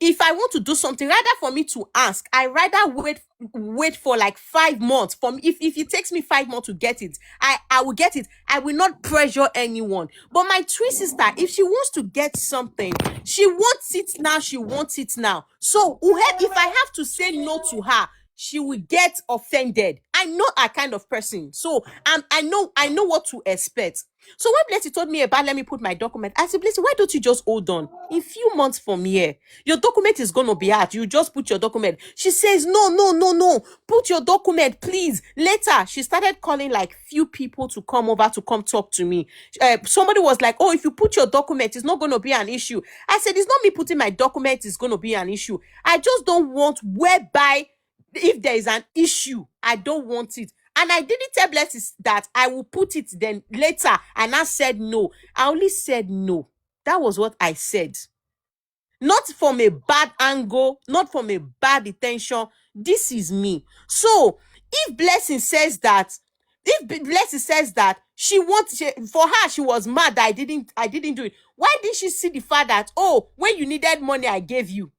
If I want to do something, rather for me to ask, I rather wait wait for like five months. For me, if, if it takes me five months to get it, I I will get it. I will not pressure anyone. But my twin sister, if she wants to get something, she wants it now. She wants it now. So whoever, if I have to say no to her, she will get offended. I know her kind of person, so um, I know I know what to expect. So when Blessing told me about, "Let me put my document," I said, "Blessing, why don't you just hold on? In few months from here, your document is gonna be out. You just put your document." She says, "No, no, no, no. Put your document, please." Later, she started calling like few people to come over to come talk to me. Uh, somebody was like, "Oh, if you put your document, it's not gonna be an issue." I said, "It's not me putting my document is gonna be an issue. I just don't want whereby if there is an issue, I don't want it." And I didn't tell Blessing that I will put it then later. And I said no. I only said no. That was what I said. Not from a bad angle, not from a bad intention. This is me. So if Blessing says that, if B- Blessing says that she wants she, for her, she was mad that I didn't I didn't do it. Why did she see the fact that, "Oh, when you needed money, I gave you"?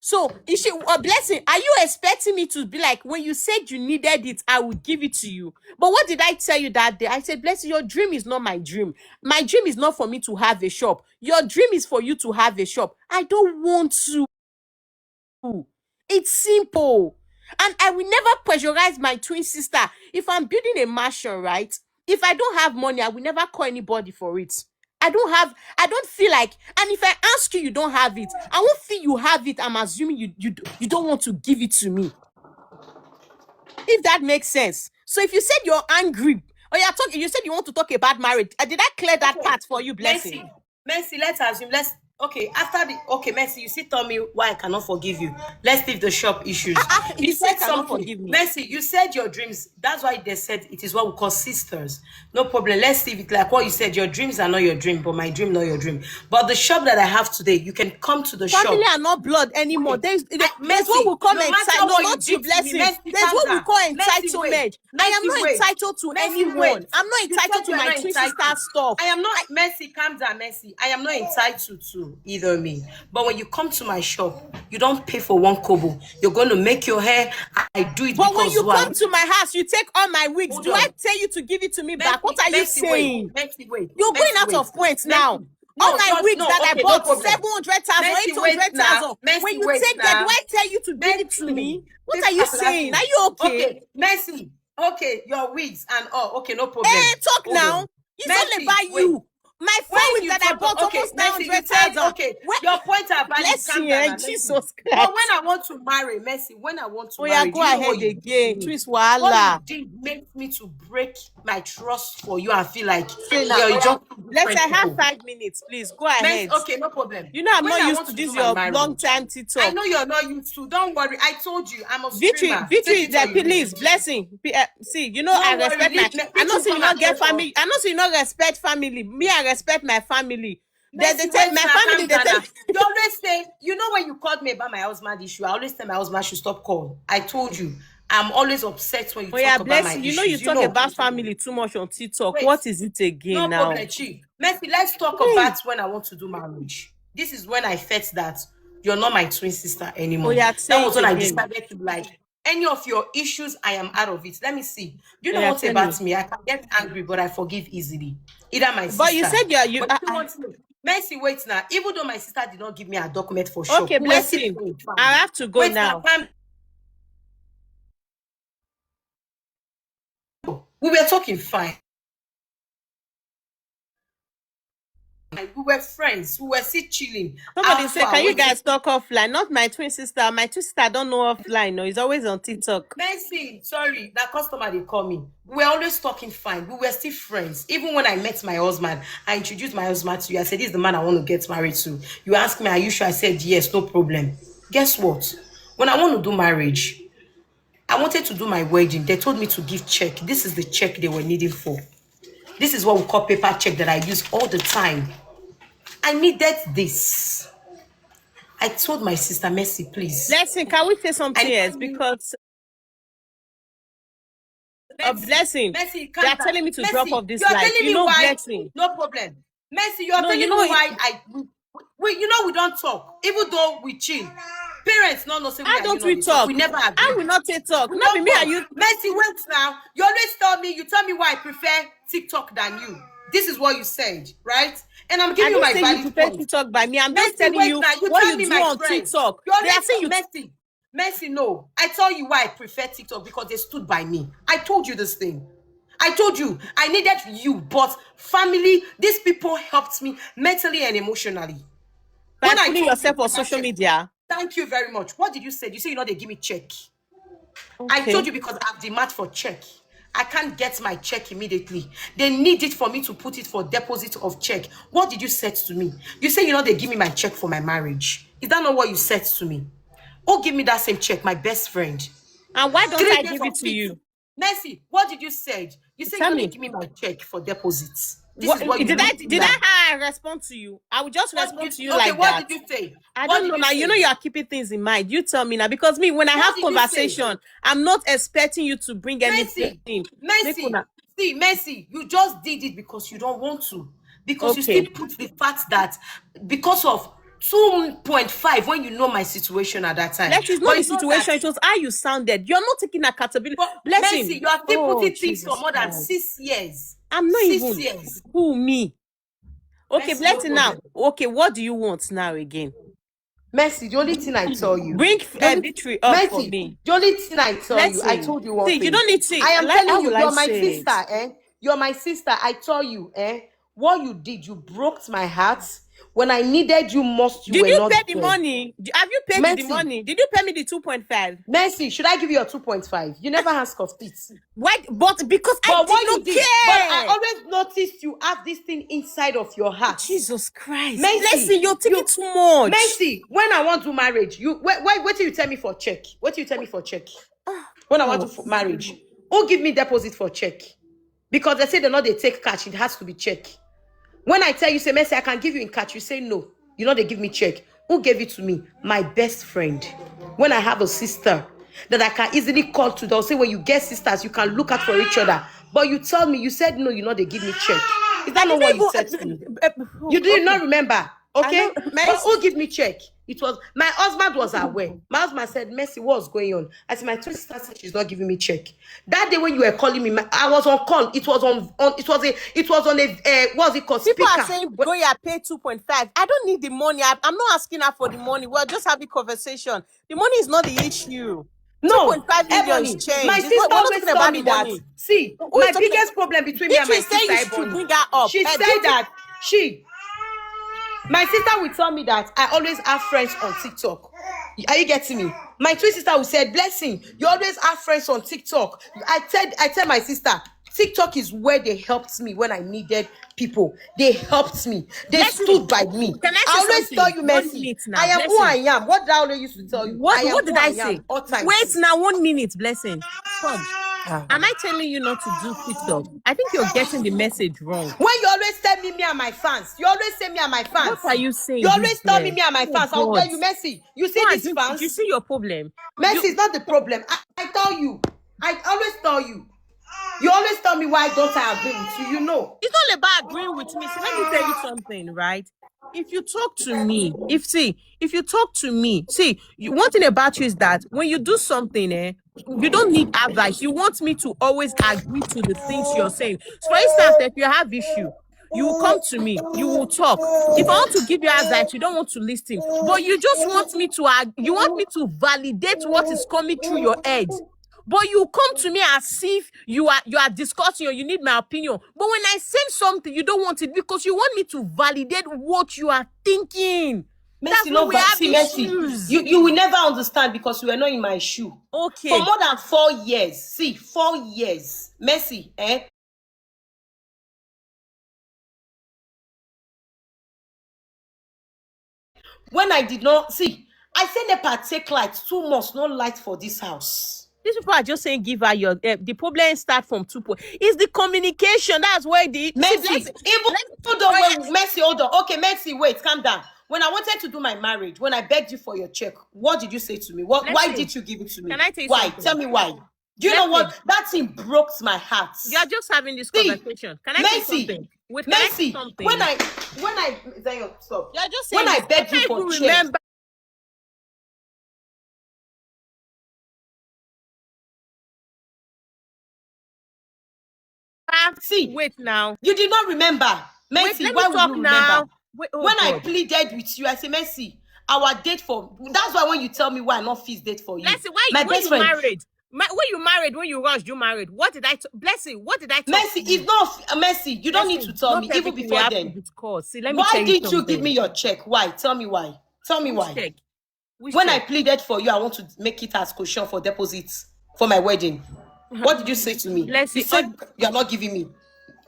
So is she a Blessing? Are you expecting me to be like, "When you said you needed it, I will give it to you"? But what did I tell you that day? I said, "Blessing, your dream is not my dream. My dream is not for me to have a shop. Your dream is for you to have a shop. I don't want to." It's simple. And I will never pressurize my twin sister. If I'm building a mansion, right? If I don't have money, I will never call anybody for it. I don't have, I don't feel like, and if I ask you, you don't have it. I won't feel you have it. I'm assuming you you you don't want to give it to me. If that makes sense. So if you said you're angry, or you're talking, you said you want to talk about marriage. Uh, did I clear that Okay. part for you, Blessing? Mercy, Mercy, let's assume. Let's okay. After the okay, Mercy, you still tell me why I cannot forgive you. Let's leave the shop issues. Ah, ah, you You said said cannot something. forgive me. Mercy, you said your dreams. That's why they said it is what we call sisters. No problem. Let's leave it like what you said. Your dreams are not your dream, but my dream not your dream. But the shop that I have today, you can come to the shop. Family are not blood anymore. There's, I- there's what Mercy, we call no matter entitlement. what you Not you, did to me, Blessing. Mercy, There's calm what we down. call Mercy, wait. entitlement. I am Mercy, not wait. Entitled to Mercy, anyone. wait. I'm not You entitled said to you're my not twin sister entitled. stuff. I am not Mercy. Calm down, Mercy. I am not entitled to either me. But when you come to my shop, you don't pay for one kobo. You're going to make your hair. I do it But when because you why? Come to my house, you take all my wigs. Hold Do on. I tell you to give it to me back? What are you Mercy, saying? Wait, Mercy, wait. You're going Mercy, out wait. Of points Mercy, now. No, All my no, wigs no, that I okay, no bought, problem. Seven hundred thousand, Mercy, wait eight hundred thousand. now. Mercy, When you wait take them, do now. I tell you to give it to Mercy, me? What this are you last saying? Thing. Are you okay? Okay, Mercy. Okay, your wigs and all. Okay, no problem. Eh, talk Hold now. On. It's Mercy, all about wait. You. My phone When with you that I talk, bought okay, almost Mercy, you nine hundred thousand. Can't, okay, your point are valid. Bless Calm you, down, eh, and Jesus But Christ. When I want to marry, Mercy, when I want to Oh yeah, marry, go do you know ahead what you again. did? Twist What wahala. You did make me to break my trust for you and feel like Okay, now, you're oya, just let's different I have people. Five minutes, please. Go Mercy, ahead. Okay, no problem. You know I'm When not I used want to to this do my your marriage, long time I TikTok. know you're not used to. Don't worry. I told you. I'm a Victory, streamer. Victory, Take it that or you leave please, it. Blessing. P- uh, See, you know I Don't worry. respect my. Leave me. I know People say you come not and get get off. Family. I know say you not respect family. Me, I respect my family. They, they Mercy, tell wait my now. family. Calm They down tell. Now. You always say, you know, when you called me about my husband issue, I always tell my husband I should stop call. I told you, I'm always upset when you Oh yeah, talk about my Blessing. You know you issues. You talk know. about family too much on TikTok. Wait. What is it again No now? Problem, Chief. Mercy, let's talk Hey. About when I want to do marriage. This is when I felt that you're not my twin sister anymore. Oh yeah, That say was it when I again. Decided to like any of your issues, I am out of it. Let me see. You Oh know yeah, what tell about me. Me? I can get angry, but I forgive easily. Either my But you sister. Said you are you. But Uh, you uh, want to Mercy, wait now. Even though my sister did not give me a document for shop, Okay, we were still Blessing. friends, fine. I have to go Wait now. Now, calm. We were talking fine. We were friends. We were still chilling. Somebody How say, far? Can you Wait. Guys talk offline? Not my twin sister. My twin sister I don't know offline. No, he's always on TikTok. Mercy, sorry, that customer they call me. We were always talking fine. We were still friends. Even when I met my husband, I introduced my husband to you. I said, "This is the man I want to get married to." You asked me, "Are you sure?" I said, "Yes, no problem." Guess what? When I want to do marriage, I wanted to do my wedding. They told me to give check. This is the check they were needing for. This is what we call paper check that I use all the time. I needed this. I told my sister, "Mercy, please." Blessing, can we say something else? Because a Blessing, Mercy, they are telling me to Mercy, drop off this life. You know, why? Blessing. No problem. Mercy, you're no, telling you know me why I. We, we, you know, we don't talk, even though we chill. Parents, no, no, say we don't we talk. We never agree. I will not say talk. Not me, me and you. Mercy, wait now. You always tell me, you tell me why I prefer TikTok than you. This is what you said, right? And I'm giving you my valid point. TikTok by me. I'm just telling you what you do on TikTok. They are saying you. Mercy, Mercy, no. I tell you why I prefer TikTok, because they stood by me. I told you this thing. I told you I needed you, but family, these people helped me mentally and emotionally. By putting yourself on social media. Thank you very much. What did you say? You say you know they give me check. Okay. I told you because I've demand for check. I can't get my check immediately. They need it for me to put it for deposit of check. What did you say to me? You say you know they give me my check for my marriage. Is that not what you said to me? Oh, give me that same check, my best friend. And why don't I give it to you? Mercy, what did you say? You said you give me my check for deposits. This what, is what did you I did I how I respond to you? I will just respond to you okay, like what that. What did you say? I don't know now. You know you are keeping things in mind. You tell me now, because me, when I have conversation, I'm not expecting you to bring anything. Mercy, see, Mercy, you just did it because you don't want to. Because okay. You still put the fact that because of two point five when you know my situation at that time. That is not the situation. It was how you sounded. You're not taking accountability. Blessing. Mercy, you are still oh, putting things for more than six years. I'm not six even. Years. Who, me? Okay, Blessing, now. Okay, what do you want now again? Mercy, the only thing I tell you. Bring uh, victory up Mercy, for me. The only thing I tell Mercy. You, I told you one see, thing. You don't need to. I am like, telling you, you're my sister, eh? You're my sister. I tell you, eh? What you did, you broke my heart. When I needed you most, you Did were you not pay the there. money? Did- Have you paid Mercy. the money? Did you pay me the two point five? Mercy, should I give you your two point five? You never ask of it. Why? But because I But did what not you did, care. But I always noticed you have this thing inside of your heart. Jesus Christ. Mercy, Listen, you're taking you- too much. Mercy, when I want to marry you, what, what, what do you tell me for check? What do you tell me for check? Ah, When I want to oh. f- marriage, who give me deposit for check? Because they say they know they take cash, it has to be check. When I tell you, say, Mercy, I can give you in cash, you say no. You know they give me check. Who gave it to me? My best friend. When I have a sister that I can easily call to, they'll say, when you get sisters, you can look out for each other. But you tell me, you said no, you know they give me check. Is that not what you said to me? You do not remember? Okay? Know, my But who give me check? It was my husband was aware. My husband said, Mercy, what's going on? I said, my twin sister said she's not giving me check. That day when you were calling me, my- I was on call. It was on, on it was a it was on a uh, what's it called? People Speaker. Are saying go here, pay two point five. I don't need the money. I, I'm not asking her for the money. We're just having conversation. The money is not the issue. No, two point five million Ebony, is change. My It's sister not, we're not always talking tell about me the that. Money. See, Who is my talking- biggest problem between me If and my she's saying sister you should Ebony, bring her up, she eh, said don't- that she, my sister will tell me that I always have friends on TikTok. Are you getting me? My twin sister will say, Blessing, you always have friends on TikTok. I tell I tell my sister, TikTok is where they helped me when I needed people. They helped me. They Blessing, stood by me. Can I say I always something? Tell you, One Mercy, minute now. I am who I Blessing. Am. What did I always used to tell you? What, I am what did who I I say? Am. All times. Wait now, one minute, Blessing. Come. Ah. Am I telling you not to do TikTok? I think you're getting the message wrong. When you always tell me, me and my fans, you always say me and my fans. What are you saying? You always this tell girl? me, me and my Oh, fans. I will tell God. You, Mercy. You see What these are you- fans? You see your problem. Mercy is not the problem. I, I tell you. I always tell you. You always tell me why don't I agree with you. You know. It's not about agreeing with me. So let me tell you something, right? If you talk to me, if see, if you talk to me, see, you, one thing about you is that when you do something, eh, you don't need advice. You want me to always agree to the things you're saying. So for instance, if you have issue, you will come to me, you will talk. If I want to give you advice, you don't want to listen. But you just want me to ag- you want me to validate what is coming through your head. But you come to me as if you are you are discussing or you need my opinion. But when I say something, you don't want it because you want me to validate what you are thinking. Mercy, That's no, why we but have see, Mercy, issues. You, you will never understand because you were not in my shoe. Okay. For more than four years. See, four years. Mercy, eh? When I did not see, I said NEPA take light, two months, no light for this house. These people are just saying give her your eh, the problem start from two point. It's the communication. That's where the see, Mercy, let's- even though when Mercy, hold on. Okay, Mercy, wait, calm down. When I wanted to do my marriage, when I begged you for your check, what did you say to me? What? Why Mercy. Did you give it to me? Can I tell you Why? Something? Tell me why. Do you know Mercy. What? That thing broke my heart. You're just having this See, conversation. Can I say Mercy, something? Wait, can I say Mercy, something? When I when I Zion, stop. You're just When saying I this. begged you Can't for even check, remember. See, Wait now. You did not remember. Wait, Mercy, let why me would talk you now. Remember? Wait, oh When I God. Pleaded with you, I say, Mercy, our date for that's why when you tell me why I not fix date for you. Let's see, why My when best you friend. Married? My, when you married, when you rushed, you married. What did I? T- Blessing, what did I? Talk Mercy, to you? It's not Mercy. You don't Blessing, need to tell not me even everything we before have to then. Discuss. See, let me Why tell you didn't you something. Give me your check? Why? Tell me why. Tell me Which why. Check? Which When check? I pleaded for you, I want to make it as caution for deposit for my wedding. What did you say to me? Blessing, You said you are not giving me.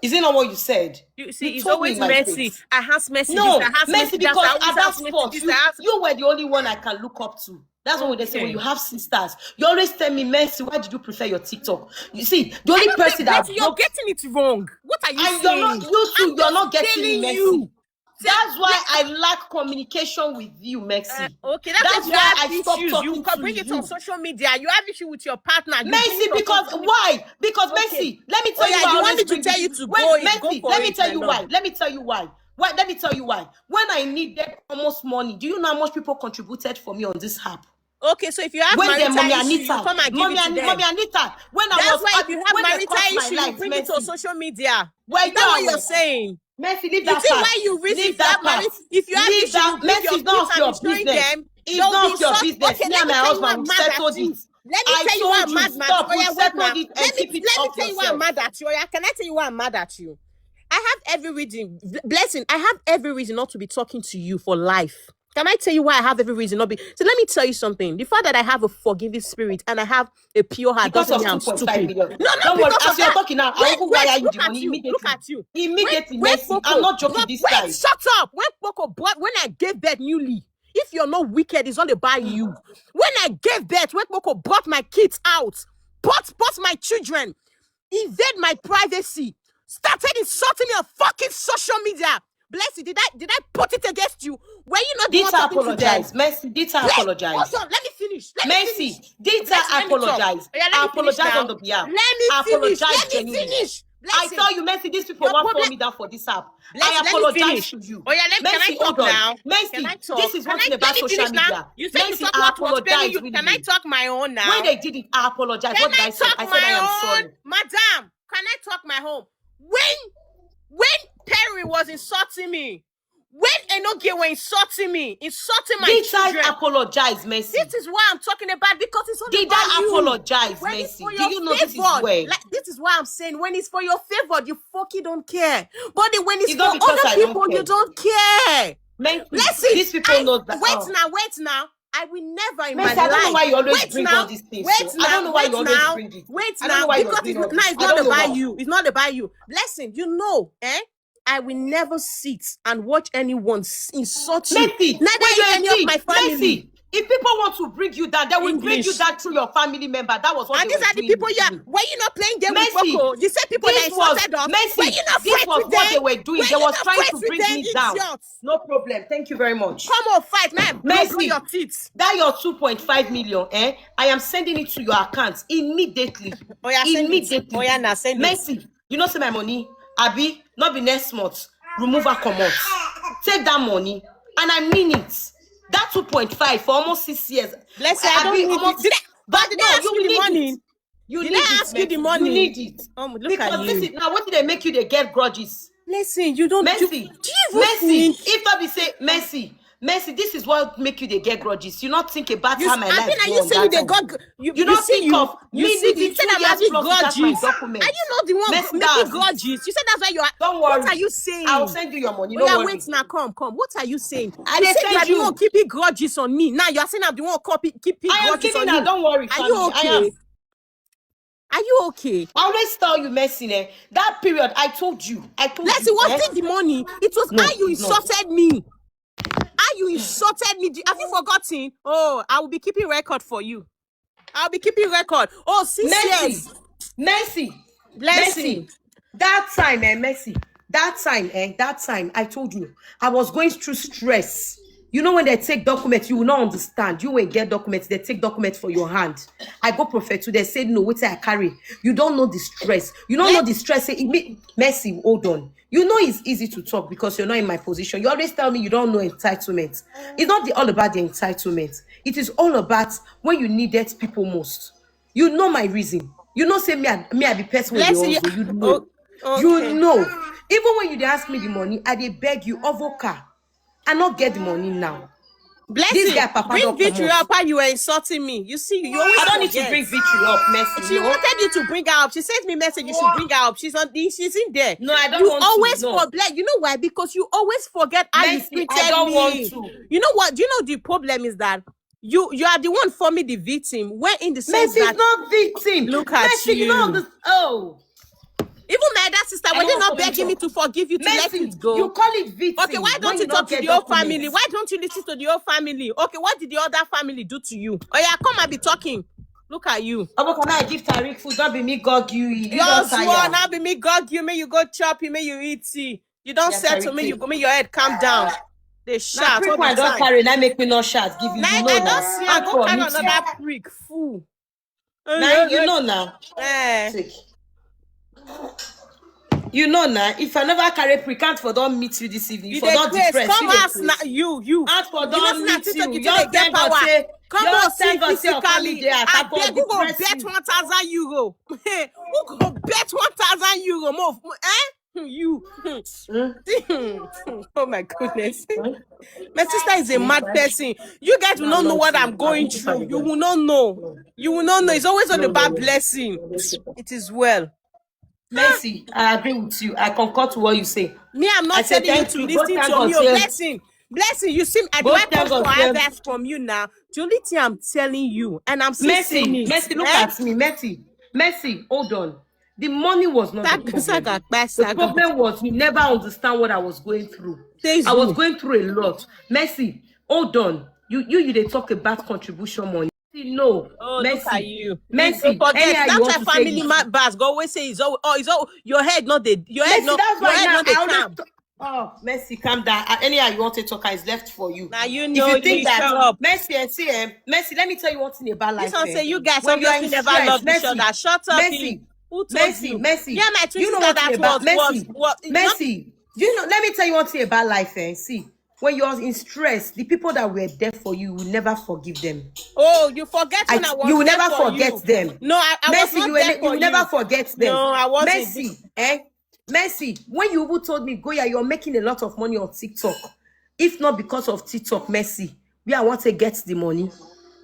Is it not what you said? You see, You it's told me always my Mercy. face. I has Mercy. No, This, I has Mercy, Mercy. Because That, I at always that has Mercy. Spot, This, you, I has you were the only one I can look up to. That's what they say when Okay. You have sisters. You always tell me, Mercy, why did you prefer your TikTok? You see, the I only don't person think that Mercy, you're getting it wrong. What are you And saying? You're not, you too, I'm you're just not getting telling me, Mercy. You. That's why I lack communication with you, Mercy. Uh, okay, that's, That's why you why have I stopped issues. Talking You can to bring it you. On social media. You have issue with your partner. You Mercy, bring it on because social media. Why? Because Okay. Mercy, let me Oh, tell yeah, you. You Why I want me always to bring tell this you thing. to When, go, in, Mercy, go for let me it, tell my you love. Why. Let me tell you why. Why? Let me tell you why. When I needed almost money, do you know how much people contributed for me on this app? Okay, so if you have When the marital Mommy issue, Anita, you come and give Mommy, it to An- them. Mommy Anita, when I That's was why up- if you have when they marital cut my issue, you light, bring it on Mercy, social media. Where Is that what you you're are? Saying? Mercy, leave You that see part. Why you reason Leave if you have that married, part. if you have Leave issue, that. you bring Mercy your is not kids of your and be showing business. Them. It's They'll not be of your shocked. Business. Okay, Me let and me my tell you husband I'm we mad at settled you. It. Let me I tell you why I'm mad, man. Stop. Oh, yeah, wait now. Let me, let me tell you why I'm mad at you. Oh, yeah, can I tell you why I'm mad at you? I have every reason, blessing. I have every reason not to be talking to you for life. Can I tell you why I have every reason not be? So let me tell you something. The fact that I have a forgiving spirit and I have a pure heart because doesn't mean I'm stupid. No, no, don't worry. As you're talking now, I will wire you the money immediately. Look at you. Immediately, Mercy. I'm not joking this time. Shut up. When Poco bought, when I gave birth newly, if you're not wicked, it's all about you. When I gave birth, when Poco bought my kids out, bought, bought my children, invade my privacy, started insulting me on fucking social media. Bless you. Did I did I put it against you? Were you not the one talking to them? Mercy, Dita apologize. Hold on, let me finish. Let me finish. Mercy, Dita apologize. I apologize on the behalf. Let me finish. Let me finish. I tell you, Mercy, these people want to pull me down for this app. I apologize to you. Oh yeah, let me, can I talk now? Mercy, this is what about social media. You said you talk what was paying you. Can I talk my own now? When they did it, I apologize. What did I say? I said I am sorry. Madam, can I talk my own? When when Perry was insulting me, when Enoge were insulting me, insulting my children. Did I apologize, Mercy? This is why I'm talking about, because it's all about you. Did I apologize, Mercy? Do you know this is where? Like, this is why I'm saying when it's for your favor, you fucking don't care. But then when it's for other people, you don't care. Mercy, these people know that. Wait now, wait now. I will never in my life. Mercy, I don't know why you always bring all these things. Wait now, I don't know why you always bring it. Wait now, because it's not about you. It's not about you. Blessing, you know, eh? I will never sit and watch anyone insult you. Mercy, neither any of my family. If people want to bring you down, they will bring you down through your family member. That was what they were doing. And these are the people you are. Were you not playing game with Poco? You said people that insulted us. Mercy, this was what they were doing. They was trying to bring me down. No problem. Thank you very much. Come on, fight, man. Mercy, your teeth. That your two point five million, eh? I am sending it to your account immediately. Immediately. Oh yeah, now send it. Mercy, you know, see my money. Abi, not be next month. Remove her, come out. Take that money. And I mean it. That two point five for almost six years. Bless you. I don't need it. But did I ask you the money? Did I ask you the money? You need it. Look at you. Because this is now what did they make you? They get grudges. Listen, you don't. Mercy, Mercy. If I be say Mercy, Mercy, this is what make you they get grudges. You not think about how my life. Are you saying they got? You don't think of me needing two years plus without my documents. Are you not the one making grudges? You said that's why you are. Don't worry. What are you saying? I'll send you your money. No worry. Wait now, come, come. What are you saying? You said you are the one keeping grudges on me. Now you are saying I'm the one keeping grudges on you. Don't worry. Are you okay? Are you okay? I always tell you, Mercy, eh? That period, I told you. I told you. Listen, wasn't the money? It was how you insulted me. How you insulted me. Have you forgotten? Oh, I will be keeping record for you. I'll be keeping record. Oh, six years. Mercy. Mercy. That time, eh, Mercy. That time, eh, that time, I told you, I was going through stress. You know, when they take documents, you will not understand. You will get documents, they take documents for your hand. I go prophet to, they say, "No, what I carry." You don't know the stress. You don't know the stress. Say, Mercy, hold on. You know it's easy to talk because you're not in my position. You always tell me you don't know entitlement. It's not the, all about the entitlement. It is all about when you needed people most. You know my reason. You know, say me, I, me, I be person with the hustle. You know. You know. Even when you dey ask me the money, I dey beg you, Ovoka. I not get the money now. Blessing, this guy, Papa, bring Victory up. How you were insulting me? You see, you always. I don't need to bring Victory up, Mercy. She wanted you to bring her up. She sent me message. You should bring her up. She's on the. She's in there. No, I don't want to. You always forget. You know why? Because you always forget how you treated me. I don't want to. You know what? Do you know the problem is that you you are the one forming the victim. Where in the sense that Mercy is not victim. Look at you. Mercy, you know this. Oh. Even my elder sister, were they not begging me to forgive you, to let it go? You call it victim. Okay, why don't you talk to the whole family? Why don't you listen to the whole family? Okay, what did the other family do to you? Oh yeah, come and be talking. Look at you. Obo, can I give Tariq food? Don't be me gog you. Yours one, now be me gog you. May you go chop, may you eat tea. You don't settle me. You go, make your head calm down. They shout all the time. Now make me not shout. Give you, you know now. I don't see. I go carry another prick fool. Now you know now. Eh. You know now. If I never carry prick, can't for don't meet you this evening. You for don't depress. Come ask now. You, you. Can't for don't meet you. You don't get power. Come on, see physically. I beg, who go bet one thousand euro? Who go bet one thousand euro? More, eh? You. Oh my goodness. My sister is a mad person. You guys will not know what I'm going through. You will not know. You will not know. It's always all about blessing. It is well. Mercy, I agree with you. I concur to what you say. Me, I'm not I say telling you thank to you. Listen Go thank to me. God, Oh, say- blessing. Blessing, you see, I do Go I come thank for God, say- advice from you now. The only thing I'm telling you, and I'm still Mercy, saying it, Mercy, look eh? at me, Mercy, Mercy, hold on. The money was not the Saga, problem. saga, The saga. problem was you never understand what I was going through. Says I was who? Going through a lot. Mercy, hold on. You you you they talk about contribution money. Mercy, no. Oh, Mercy, look at you. Mercy, Don't forget, anyhow you that's want why to say family it. Ma- bars go always say it's all, oh, it's all your head, not the your head, Mercy, not that's your why head, now not the I always calm. T- oh, Mercy, calm down. Uh, anyhow you want to talk is left for you. Now you If know you you think that, shut up. Mercy, and see, eh, Mercy, let me tell you one thing about life. This one Eh. Say you guys When you are obviously in never stress, loved each Mercy, other. Shut up, Mercy, you. Who told Mercy, you? Mercy. Yeah, my twin You know sister what that is about was Mercy. was, was not Mercy. You know, let me tell you one thing about life. Eh. See, when you're in stress, the people that were there for you will never forgive them. Oh, you forget I, when I was you will there never for forget you. them. No, I, I was Mercy, not you there will, you for will never you. Forget them. No, I wasn't. Mercy, eh? Mercy, when you even told me, Goya, you're making a lot of money on TikTok. If not because of TikTok, Mercy, where I want to get the money.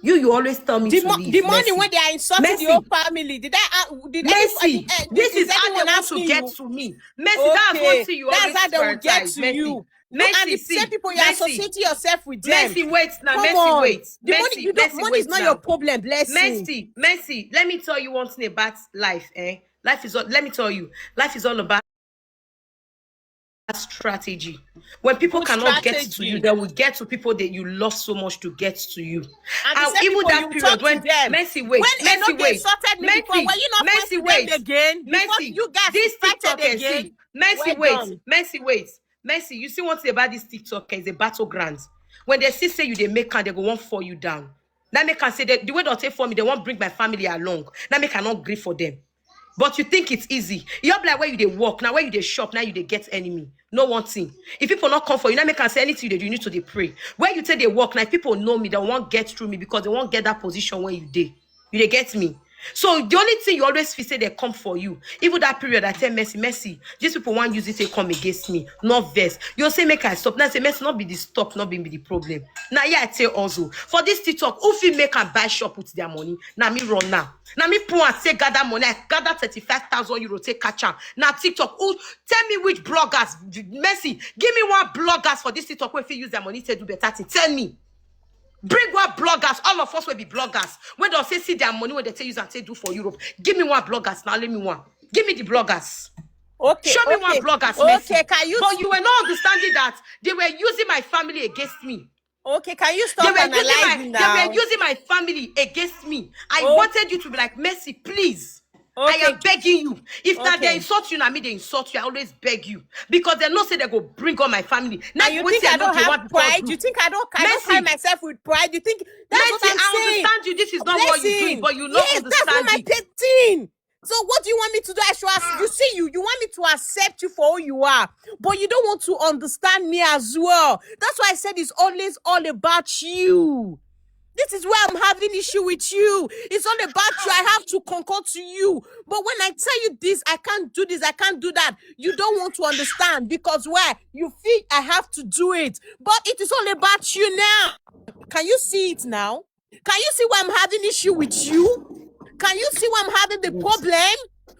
You, you always tell me The, to mo- leave. The money Mercy. When they are insulting Mercy. The whole family, did I? Uh, did Mercy, anybody, uh, this is is how they anyone want to asking get you? To me. Mercy, that's Okay, one thing you that's always how they will get prioritize. To Mercy. You. Mercy, And the see, same people you're Mercy, associating yourself with them. Mercy, wait now. Come Mercy, on. Wait. The Mercy, money, you don't, Mercy, money wait is not now. Your problem. Blessing. Mercy, Mercy, let me tell you one thing about life. Eh, life is all. Let me tell you, life is all about strategy. When people Good cannot get to strategy. You, they will get to people that you love so much to get to you. And the And same even people that you period talk to when them. Mercy, wait, When I Mercy, know they wait, insulted me Mercy, before, were you not Mercy, fighting wait, them again? Before Mercy, you guys this fighted TikTok, eh, again? See, Mercy, Well wait, done. Mercy, wait, Mercy. You see one thing about this TikTok, eh, is a battleground. When they see say you, they make and they go one for you down. That make and say that the way they take for me, they won't bring my family along. That make I not grieve for them. But you think it's easy. You're like where you they work now, where you they shop now, you they get enemy. No one thing. If people not come for you, now make and say anything you do, you need to they pray. Where you take they work now, if people know me, they won't get through me because they won't get that position where you dey. You they get me. So the only thing you always feel say they come for you. Even that period, I tell Mercy, Mercy, these people want use it to come against me. Not vex. You say make I stop. Now say Mercy, not be the stop, not be, be the problem. Now yeah, I tell also for this TikTok, who fit make and buy shop with their money? Now me run now. Now me poor and say gather money. I gather thirty-five thousand euro take catch am. Now TikTok, who tell me which bloggers? Mercy, give me one bloggers for this TikTok where if you use their money to do better thing. Tell me. Bring one bloggers. All of us will be bloggers. When they say see their money, when they tell you and say do for Europe, give me one bloggers now. Let me one. Give me the bloggers. Okay. Show me Okay. One bloggers. Okay. Mercy. Can you? But you were not understanding that they were using my family against me. Okay. Can you They stop were using my analyzing they now? Were using my family against me. I Oh. Wanted you to be like, Mercy, please. I Okay. Am begging you. If not they Okay. Insult you, now me they insult you. I always beg you because they know say they go bring on my family. Now And you wetin think I do don't you have want because pride? Do? You think I don't? I don't Mercy. Carry myself with pride. You think that's Mercy, what I'm I saying? Understand you. This is not what you Blessing. Doing, but you not Yes, that's not understand my it. Thing. So what do you want me to do? I should ask you. See you. You want me to accept you for who you are, but you don't want to understand me as well. That's why I said it's always all about you. This is where I'm having issue with you. It's all about you. I have to concur to you. But when I tell you this, I can't do this, I can't do that. You don't want to understand because why? You feel I have to do it. But it is all about you now. Can you see it now? Can you see why I'm having issue with you? Can you see why I'm having the problem?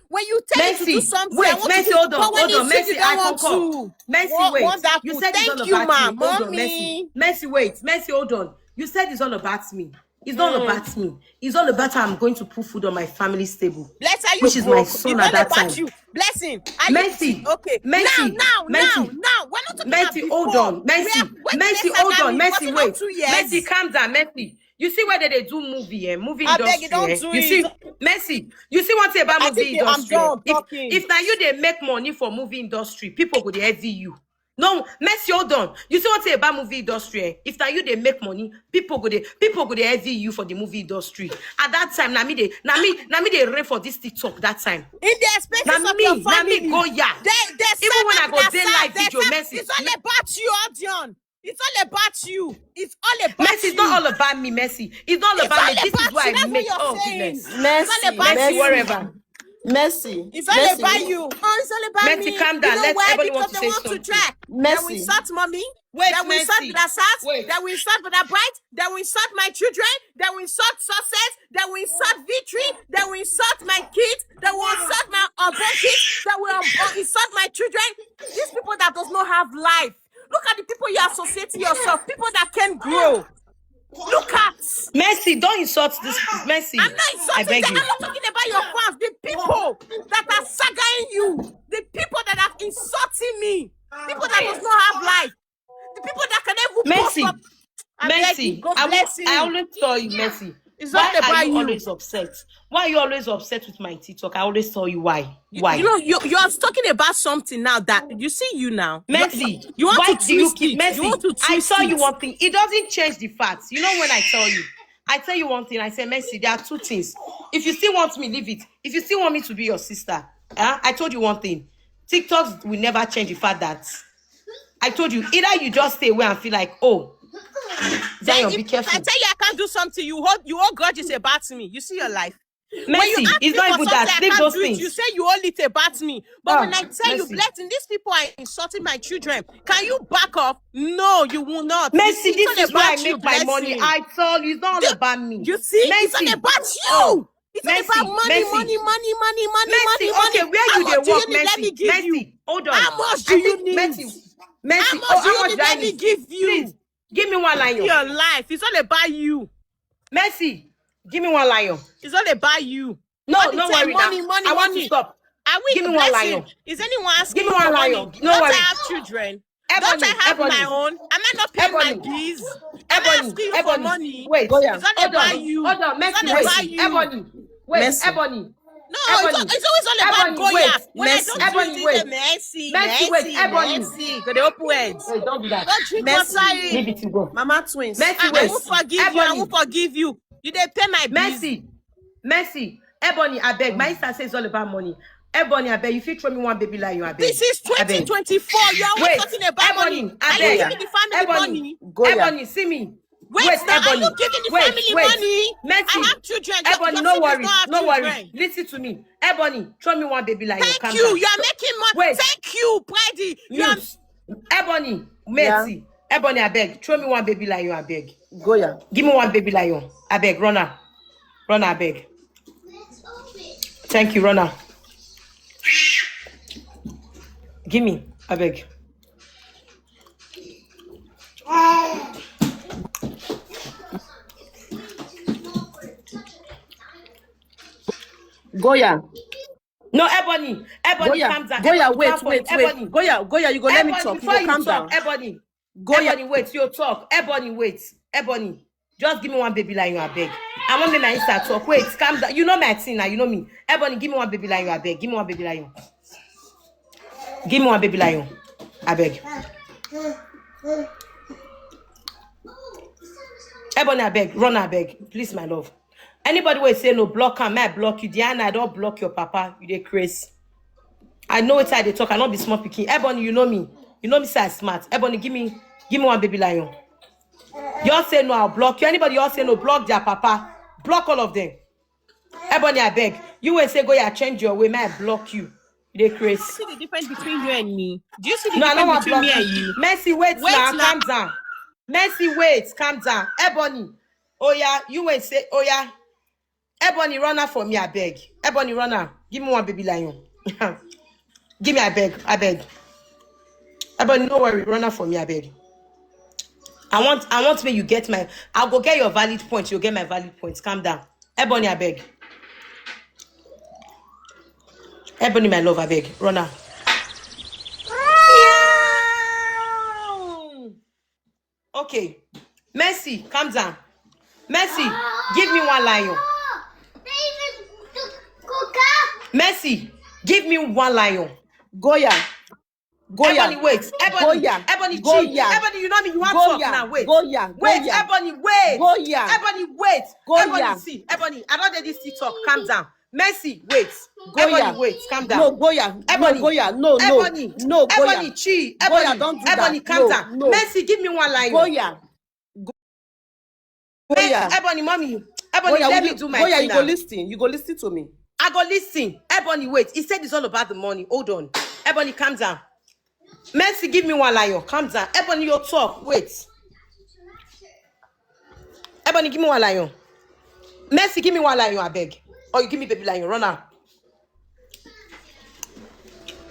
When you tell me to do Mercy, something, I wait, want to Mercy, do, hold on, but when hold on, it's you, Mercy, you I don't want concur. To. Mercy, Wo- wait. Wonderful. You said it's Thank all you, about ma, me. Hold on, Mommy. Mercy. Mercy, wait. Mercy, hold on. You said it's all about me. It's not all Mm. About me. It's all about how I'm going to put food on my family's table. Let's say you Which is broke. My son It's at all that about time. You. Blessing. Are you Mercy, see? Okay. Mercy, Now, now, Mercy, now, now. We're not talking Mercy, about hold before. On. Mercy, We are, wait, Mercy, let's hold say on. It Mercy, wasn't wait. Even two years. Mercy, calm down, Mercy. You see where they, they do movie, eh? Movie I industry. Beg you, don't Eh? Do you it. See, Mercy, you see what about movie Think I'm industry? Eh? Done If, talking. If now you they make money for movie industry, people go they envy you. No, Mercy, hold on. You see what about movie industry? Eh? If now you they make money, people go they people go they envy you for the movie industry. At that time, now me they now me now me they reign for this TikTok that time. In the expenses now of me, your family. Now me go yeah. They, they Even when I go they live video, Mercy. It's all about you, Audion. It's all about you. It's all about Mercy, you. It's not all about me, Mercy. It's not all it's about all me. About this is why I make. Oh goodness. Mercy, Mercy, whatever. Mercy. It's all Mercy. About you. Oh, it's all about Mercy, me. Calm down. You know Let why? Everybody Because wants to they say want to something. Try. Mercy. They will insult mommy. Wait, They will Mercy. Insult Brother Sat. Wait. They will insult Brother Bright. They will insult my children. They will insult success. They will insult victory. They will insult my kids. They will insult my unborn kids. They will um, uh, insult my children. These people that does not have life. Look at the people you're associating yourself. People that can grow. Look at. Mercy, don't insult this. Mercy, I'm not insulting I beg them. You. I'm not talking about your fans. The people that are sagaing you. The people that are insulting me. People that does not have life. The people that can even Mercy. Post up. I beg Mercy, you, God I, bless will, you. I always tell you, Mercy. It's Why not about are you, you. Always upset? Why are you always upset with my TikTok? I always tell you why. Why? You know, you, you're talking about something now that you see you now. Mercy, You want why to do you twist keep it. Mercy? You want to I twist tell you it. One thing. It doesn't change the facts. You know when I tell you, I tell you one thing. I say, Mercy, there are two things. If you still want me, leave it. If you still want me to be your sister, huh? I told you one thing. TikToks will never change the fact that I told you. Either you just stay away and feel like, oh, Zion, If be careful. I tell you I can't do something, you hold you hold grudges about me. You see your life. When you Mercy, ask it's me not for Even something that. I Leave can't those do it, things. You say you hold it about me. But Ah, when I tell you, Mercy. Blessing, these people are insulting my children. Can you back off? No, you will not. You Mercy, see, it's this not is where I about you, make my money. Blessing. I tell you, it's not all You- about me. You see, it's Mercy. not about you. It's Mercy, not about money, Mercy. Money, money, money, money, Mercy, money, money. Okay, where How you much dey do you work, need? Let Mercy? Me give Mercy, you. Hold on. How much do I you think need? Mercy, Mercy, How much oh, do you how much need? do I Let me need? Give you. Please, give me one lion. Your life. It's all about you. Mercy, give me one lion. It's all about you. No, All the no time, worry money, now. Money, I want money. To stop. Are we Give me one Blessing? Lion. Is anyone asking Give me you one for lion. Money? No Don't worry. I have children? Ebony, Don't I have Ebony. My own? Am I not paying Ebony. My bills? Ebony, Am I asking you Ebony. For money? Wait, Goya. It's not Hold about on. You. Hold on, Mercy, It's not wait. About you. Ebony, wait, Mercy. Ebony. No, Ebony. It's, it's always all about Ebony, Goya. Wait. When Mercy. I don't Ebony, do it, wait. Mercy, Mercy, wait. Mercy, Ebony. Mercy. Go dey open head. Wait, don't do that. Don't drink Mercy. Water. Leave it to go. Mama twins. Mercy, I, wait. I won't forgive Ebony. You. I won't forgive you. You dey pay my bills. Mercy. Mercy. Ebony, I beg. My sister says it's all about money. Ebony, I beg. You fit throw me one baby lion, I beg. This is twenty twenty-four. You are wait. Talking about Ebony, money. I beg. Are you giving the family Ebony. Money? Goya. Ebony, see me. Wait, wait now, Ebony. Are you giving the wait, family wait. Money? Mercy. I have children. Ebony, no worry, no worry. Listen to me. Ebony, throw me one baby lion. Thank Calm you. Down. You are making money. Wait. Thank you, Prady. You are... Ebony, Mercy. Yeah. Ebony, I beg. Throw me one baby lion, I beg. Goya. Give me one baby lion. I beg, runner. Runner, I beg. Thank you, runner. Give me, I beg. Goya. No, Ebony. Ebony, Goya. Calm down. Goya, Ebony, wait, wait, wait. Ebony. Goya, Goya, you go Ebony, let me talk. You go calm you down. Talk. Ebony. Goya. Ebony, wait. You talk. Ebony, wait. Ebony. Just give me one baby lion, I beg. I want me my sister talk. Wait, calm down. You know my thing now. You know me. Ebony, give me one baby lion, I beg. Give me one baby lion. Give me one baby lion, I beg. Ebony, I beg. Run, I beg. Please, my love. Anybody will say no, block am. I block you. Diana, I don't block your papa. You dey craze. I know what I dey talk. I not be smart picking. Ebony, you know me. You know me say I smart. Ebony, give me, give me one baby lion. You all say no, I'll block you. Anybody you all say no, block their papa. Block all of them. Ebony, I beg. You will say go, yeah, change your way. May I block you? You dey craze. See the difference between you and me. Do you see the no, difference between me and you? Mercy, wait, wait now, now. Calm down. Mercy, wait, calm down. Ebony, oh yeah, you will say, oh yeah. Ebony, runner for me, I beg. Ebony, runner. Give me one baby lion. Give me, I beg, I beg. Ebony, no worry, runner for me, I beg. I want, I want me you get my, I'll go get your valid points. You'll get my valid points. Calm down. Ebony, I beg. Ebony, my love, I beg. Runner. Okay. Mercy, calm down. Mercy, give me one lion. Mercy, give me one lion. Goya. Goya. Ebony, wait. Ebony, Goya. Ebony, Goya. Ebony, you know me. You want Goya. Talk now. Wait. Goya. Wait, Goya. Ebony, wait. Goya. Ebony, wait. Goya. Ebony, see. Ebony, I don't let this talk. Calm down. Mercy, wait. Goya. Ebony, wait, calm down. No, Goya. Ebony. No, Goya. No, no. Ebony. No, Goya. Ebony, chi. Ebony. Goya, don't do Ebony, that. Calm no, down. No. Mercy, give me one line. Goya. Goya. Ebony, mommy. Ebony, Goya, let me you, do my Goya, thing you now. Go listen. You go listen to me. I go listen. Ebony, wait. He said it's all about the money. Hold on. Ebony, calm down. Mercy, give me one lion. Calm down. Ebony, your talk. Wait. Ebony, give me one lion. Mercy, give me one lion, I beg. Or you give me baby lion. Run out.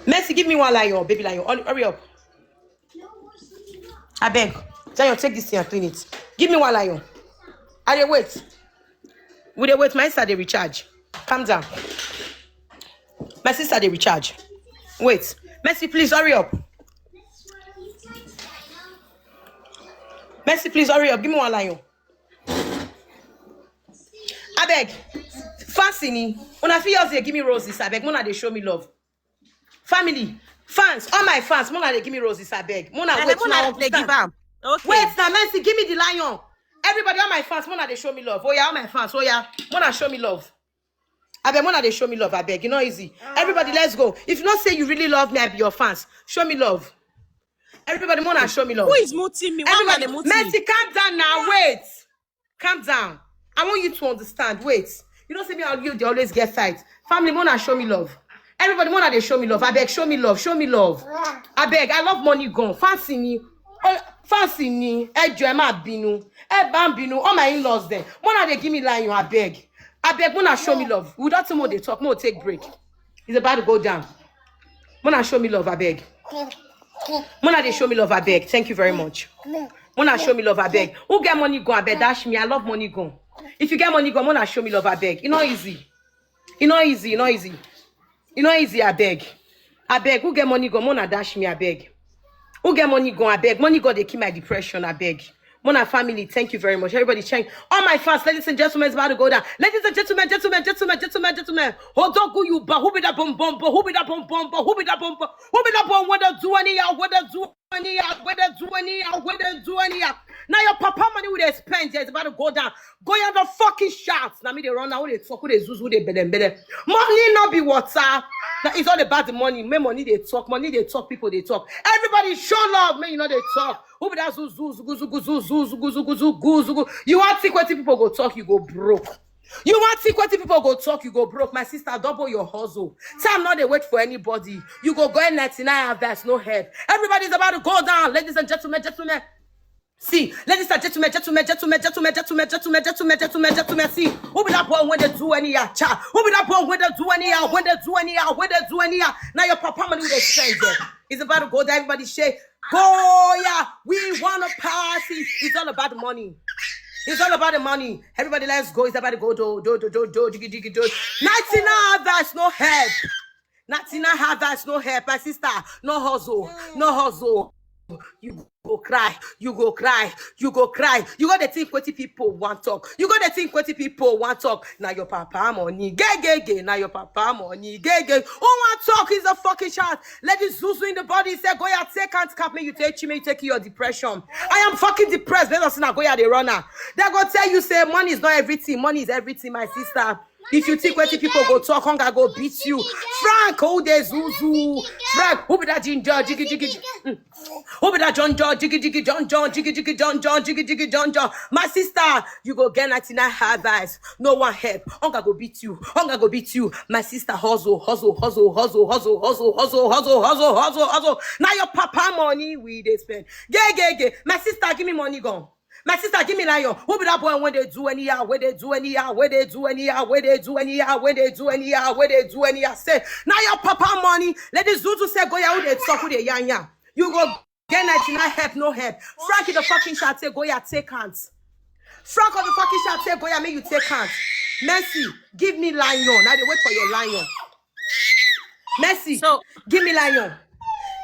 Mercy, give me one lion, baby lion. Hurry, hurry up. I beg. Zion, take this thing and clean it. Give me one lion. I dey wait. We dey wait. My sister dey recharge. Calm down. My sister dey recharge. Wait. Mercy, please hurry up. Mercy, please hurry up. Give me one lion. I beg. Fancy ni. Una fit just dey give me roses. I beg. Una dey show me love. Family, fans, all my fans, Mona dey give me roses, I beg. Mona, And wait, Mona now dey give am. Okay. Wait now, Mercy, give me the lion. Everybody, all my fans, Mona dey show me love. Oh yeah, all my fans, oh yeah, Mona show me love. I beg, Mona dey show me love, I beg. You know easy. Everybody, let's go. If you not say you really love me, I be your fans. Show me love. Everybody, Mona show me love. Who is muting me? Why am I Everybody, muting? Mercy, calm down now. Wait. Calm down. I want you to understand. Wait. You don't see me how you they always get fight. Family, Mona show me love. Everybody, Mona they show me love. I beg, show me love. Show me love. I beg. I love money gone. Fancy me. Oh, fancy me. Ẹ jọ̀ọ́, ẹ má bínú. Ẹ bá ń bínú. All my in-laws there. Mona they give me lion. I beg. I beg. Mona show me love. Without too much they talk. More take break. It's about to go down. Mona show me love. I beg. Mona they show me love. I beg. Thank you very much. Mona show me love. I beg. Who get money gone? I beg. Dash me. I love money gone. If you get money gone, Mona show me love. I beg. You know easy. You know easy. You know easy. You know easy. I beg. I beg. Who get money gone? Mona dash me. I beg. Who get money gone? I beg. Money gone. They kill my depression. I beg. Mona family, thank you very much. Everybody, thank all my fans, ladies and gentlemen, it's about to go down. Ladies and gentlemen, gentlemen, gentlemen, gentlemen, gentlemen. Odogu you ba, who be that bomb bomb, who be that bomb bomb, who be that bomb bomb, who be that bomb? What they do anyhow, what they do anyhow, what they do anyhow, what they do anyhow. Now your papa money will they spend, it's about to go down. Go you have a fucking shots. Now me they run now, who they talk, who they zuzu, who they bedem bedem. Money not be water. Now it's all about the money. Make money they talk, money they talk, people they talk. Everybody show love, man. You know they talk. Who be that zuzu zugu zugu zuzu zugu zugu zugu zugu? You want think what people go talk, you go broke. You want think what people go talk, you go broke. My sister, double your hustle. Time not they wait for anybody. You go go ninety-nine hours, there's no help. Everybody's about to go down, ladies and gentlemen, gentlemen. See, ladies and gentlemen, gentlemen, gentlemen, gentlemen, gentlemen, gentlemen, gentlemen, gentlemen, gentlemen. See, who be that boy when they do any cha? Who be that boy when they do any when they do any when they do any? Now your papa money will they spend there. It's about to go down. Everybody say, go yeah, we wanna party. It's all about the money. It's all about the money. Everybody, let's go. It's about to go do do do do do jiggy jiggy do. Ninety-nine hours, no help. Ninety-nine hours, no help. My sister, no hustle, no hustle. You go cry, you go cry, you go cry. You go to think what people want talk. You go to think what people want talk. Now your papa money, gay gay gay. Now your papa money, gay gay. Who want talk is a fucking shot. Let this zuzu in the body say go ya take can't cap me. You take me, you take your depression. I am fucking depressed. Let us now go ya the runner. They go tell you say money is not everything. Money is everything, my sister. If you think what people go talk, hunger go beat you. Frank, who they zuzu? Frank, who be that ginger? Jiggy jiggy. Who be that John John? Jiggy jiggy John John. Jiggy jiggy John John. Jiggy jiggy John John. My sister, you go get ninety-nine advice. No one help. Hunger go beat you. Hunger go beat you. My sister, hustle, hustle, hustle, hustle, hustle, hustle, hustle, hustle, hustle, hustle, hustle. Now your papa money we they spend. Gay gay gay. My sister, give me money gone. My sister, give me lion. Who be that boy when they do anyhow, when they do anyhow, when they do anyhow, when they do anyhow, when they do anyhow, when they do anyhow? Say, now your papa money. Let this zuzu say go ya who they talk, who they yan yan. You go get ninety-nine help, no help. Frankie the fucking shot say go ya take hands. Frank of the fucking shot say go ya make you take hands. Mercy, give me lion. Now they wait for your lion. Mercy, So- give me lion.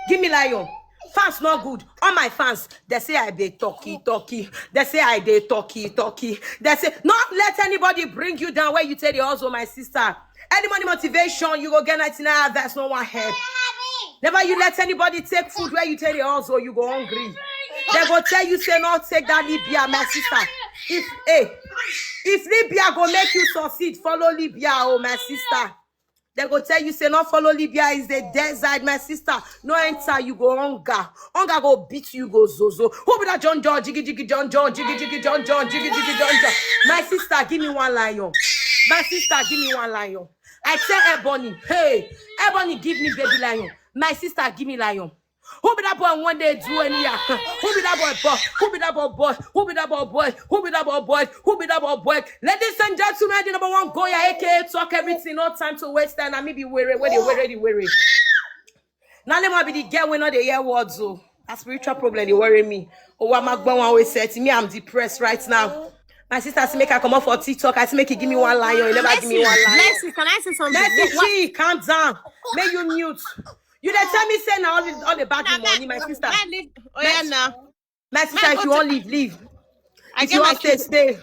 Give me lion. Fans not good. All my fans, they say I dey talky talky. They say I dey talky talky. They say not let anybody bring you down where you tell the hustle, my sister. Any money motivation, you go get ninety-nine hours, that's no one help. Never you let anybody take food where you tell the hustle, you go hungry. They go tell you say not take that Libya, my sister. If hey, if Libya go make you succeed, follow Libya, oh my sister. They go tell you say not follow Libya is the desert, my sister. No enter, you go hunger. Hunger go beat you, go zozo. Who be that John John, jiggy jiggy John John, jiggy jiggy John John, jiggy jiggy John John? My sister, give me one lion. My sister, give me one lion. I tell Ebony, hey, Ebony, give me baby lion. My sister, give me lion. Who be that boy one day do anyhow? Who be that boy boy? Who be that boy boy? Who be that boy boy? Who be that boy boy? Who be that boy boy? Ladies and gentlemen, the number one Goya, A K A Talk Everything. No time to waste time. I may be weary, weary, weary, weary. Now let me be the girl when not the year words. Oh, that spiritual problem they worry me. Oh, what my one always said to me, I'm depressed right now. My sister say make I come off for TikTok. I say make you give me one lion. You never give me one lion. Mercy, can I say something? Mercy, What- G, calm down. May you mute. You dey tell me say na all the all the bag of money, my sister. Oh yeah, now. My sister, if you wan leave, leave. I If get you my wan stay, kid. Stay.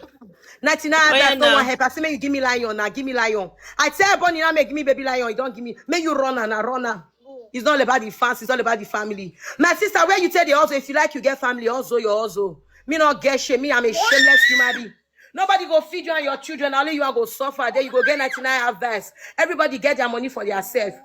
Ninety-nine Oh, yeah, others no now. Wan help. I say make you give me lion now. Give me lion. I tell Bonnie now make give me baby lion. You don't give me. May you run and I run now. It's not all about the fans. It's all about the family. My sister, where you tell the also, if you like, you get family. Also, your also. Me not get shame. Me, I'm a shameless human being. Nobody go feed you and your children. Only you are go suffer. Then you go get ninety-nine others. Everybody get their money for yourself.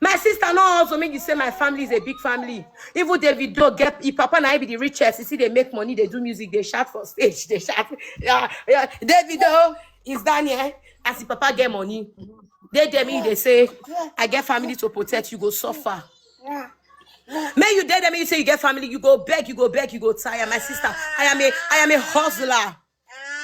My sister, no also make you say my family is a big family. Even Davido get if Papa na be the richest. You see, they make money, they do music, they shout for stage, they shout, yeah, yeah. Davido is Daniel. As the Papa get money, they tell me they say, I get family to protect. You go suffer. May you dare them, you say you get family, you go beg, you go beg, you go tire. My sister, I am a I am a hustler.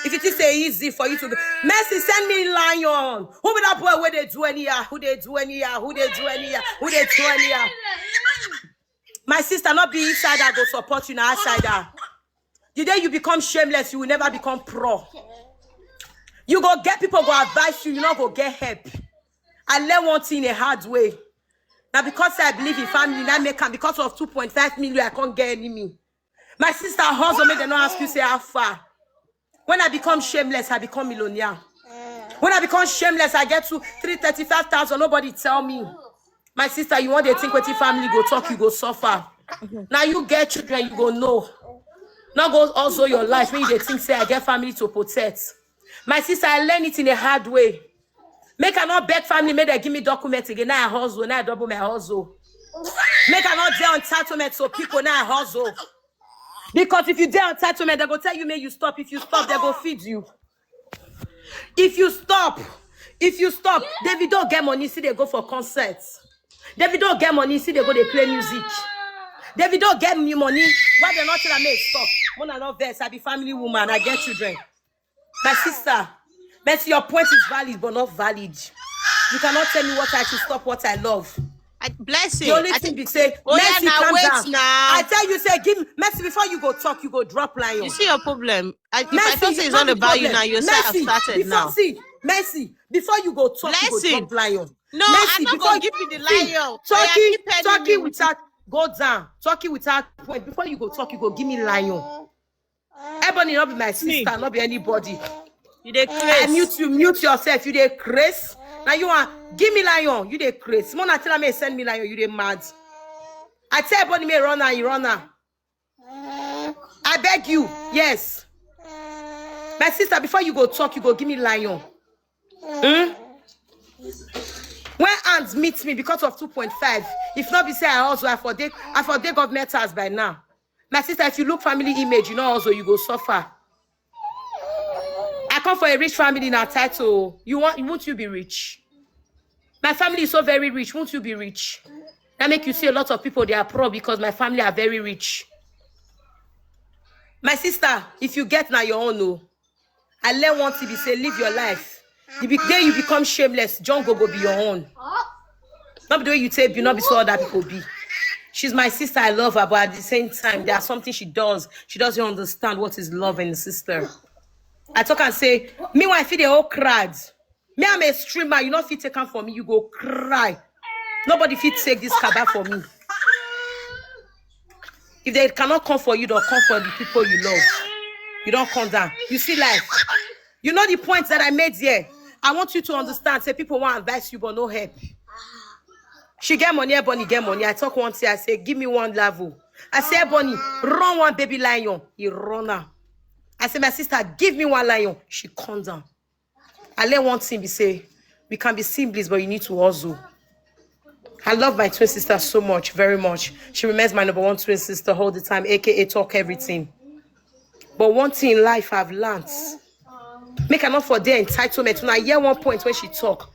If it is say easy for you to do, Mercy, send me lion. Who be that boy where they do anyhow? Who they do anyhow? Who they do anyhow? Who they do anyhow? My sister, not be inside, I go support you now outside her. The day you become shameless, you will never become pro. You go get people go advise you, you not go get help. I learn one thing a hard way. Now because I believe in family, now make am because of two point five million, I can't get enemy. My sister hustle make dem no ask you say how far. When I become shameless, I become millionaire. When I become shameless, I get to three thirty-five thousand. Nobody tell me. My sister, you want to think what your family go talk, you go suffer. Now you get children, you go know. Now go also your life when you dey think say I get family to protect. My sister, I learn it in a hard way. Make I not beg family, make they give me documents again. Now I hustle, now I double my hustle. Make I not dey entitlement so people now I hustle. Because if you dey entitlement, they go tell you, may you stop. If you stop, they go feed you. If you stop, if you stop, Davido get money, see they go for concerts. Davido get money, see they go they play music. Davido get me money. Why they not tell me stop? Mona not vex. I be family woman. I get children. My sister, Mercy, your point is valid, but not valid. You cannot tell me what I should stop, what I love. I, bless you. The only I thing think- be say, Oh, yeah, Mercy, now, calm wait down. now. I tell you, say, give Mercy before you go talk, you go drop lion. You see your problem. I, if I Mercy, don't say it's all not the about you problem. Now, you say I've Mercy, started before, now. See, Mercy, before you go talk, you go Listen. Drop lion. No, Mercy, I'm not before gonna give you the see, lion. Talking, Oya, keep telling talking me. Without go down. Talking without point. Before you go talk, you go give me lion. Ebony not be my sister, not be anybody. You dey I craze. Mute you, mute yourself. You dey craze. Now you are give me lion. You dey craze. Mona tell me send me lion. You dey mad. I tell Ebony me run now, you run now. I beg you, yes. My sister, before you go talk, you go give me lion. Hmm? When hands meet me because of two point five, if not be say I also I for dey I for dey government house by now. My sister, if you look family image, you know also you go suffer. I come for a rich family now title. You want won't you be rich? My family is so very rich. Won't you be rich? That make you see a lot of people they are poor because my family are very rich. My sister, if you get now your own, no. I learn one thing be say live your life. The big day you become shameless, John go go be your own. Not be the way you take be, not be so other people be. She's my sister, I love her, but at the same time, there's something she does. She doesn't understand what is love and sister. I talk and say, meanwhile, I feel the whole crowd. Me, I'm a streamer, you not fit take am for me, you go cry. Nobody fit take this kaba for me. If they cannot come for you, they'll come for the people you love. You don't come down. You see life. You know the points that I made here. I want you to understand. Say people want advice you, but no help. She get money, Ebony get money. I talk one thing. I say, give me one level. I say, Ebony, run one baby lion. He run her. I say, my sister, give me one lion. She come down. I learn one thing. Be say, we can be siblings, but you need to also. I love my twin sister so much, very much. She remains my number one twin sister all the time, A K A talk everything. But one thing in life I've learned. Make her not for their entitlement. When I hear one point when she talk,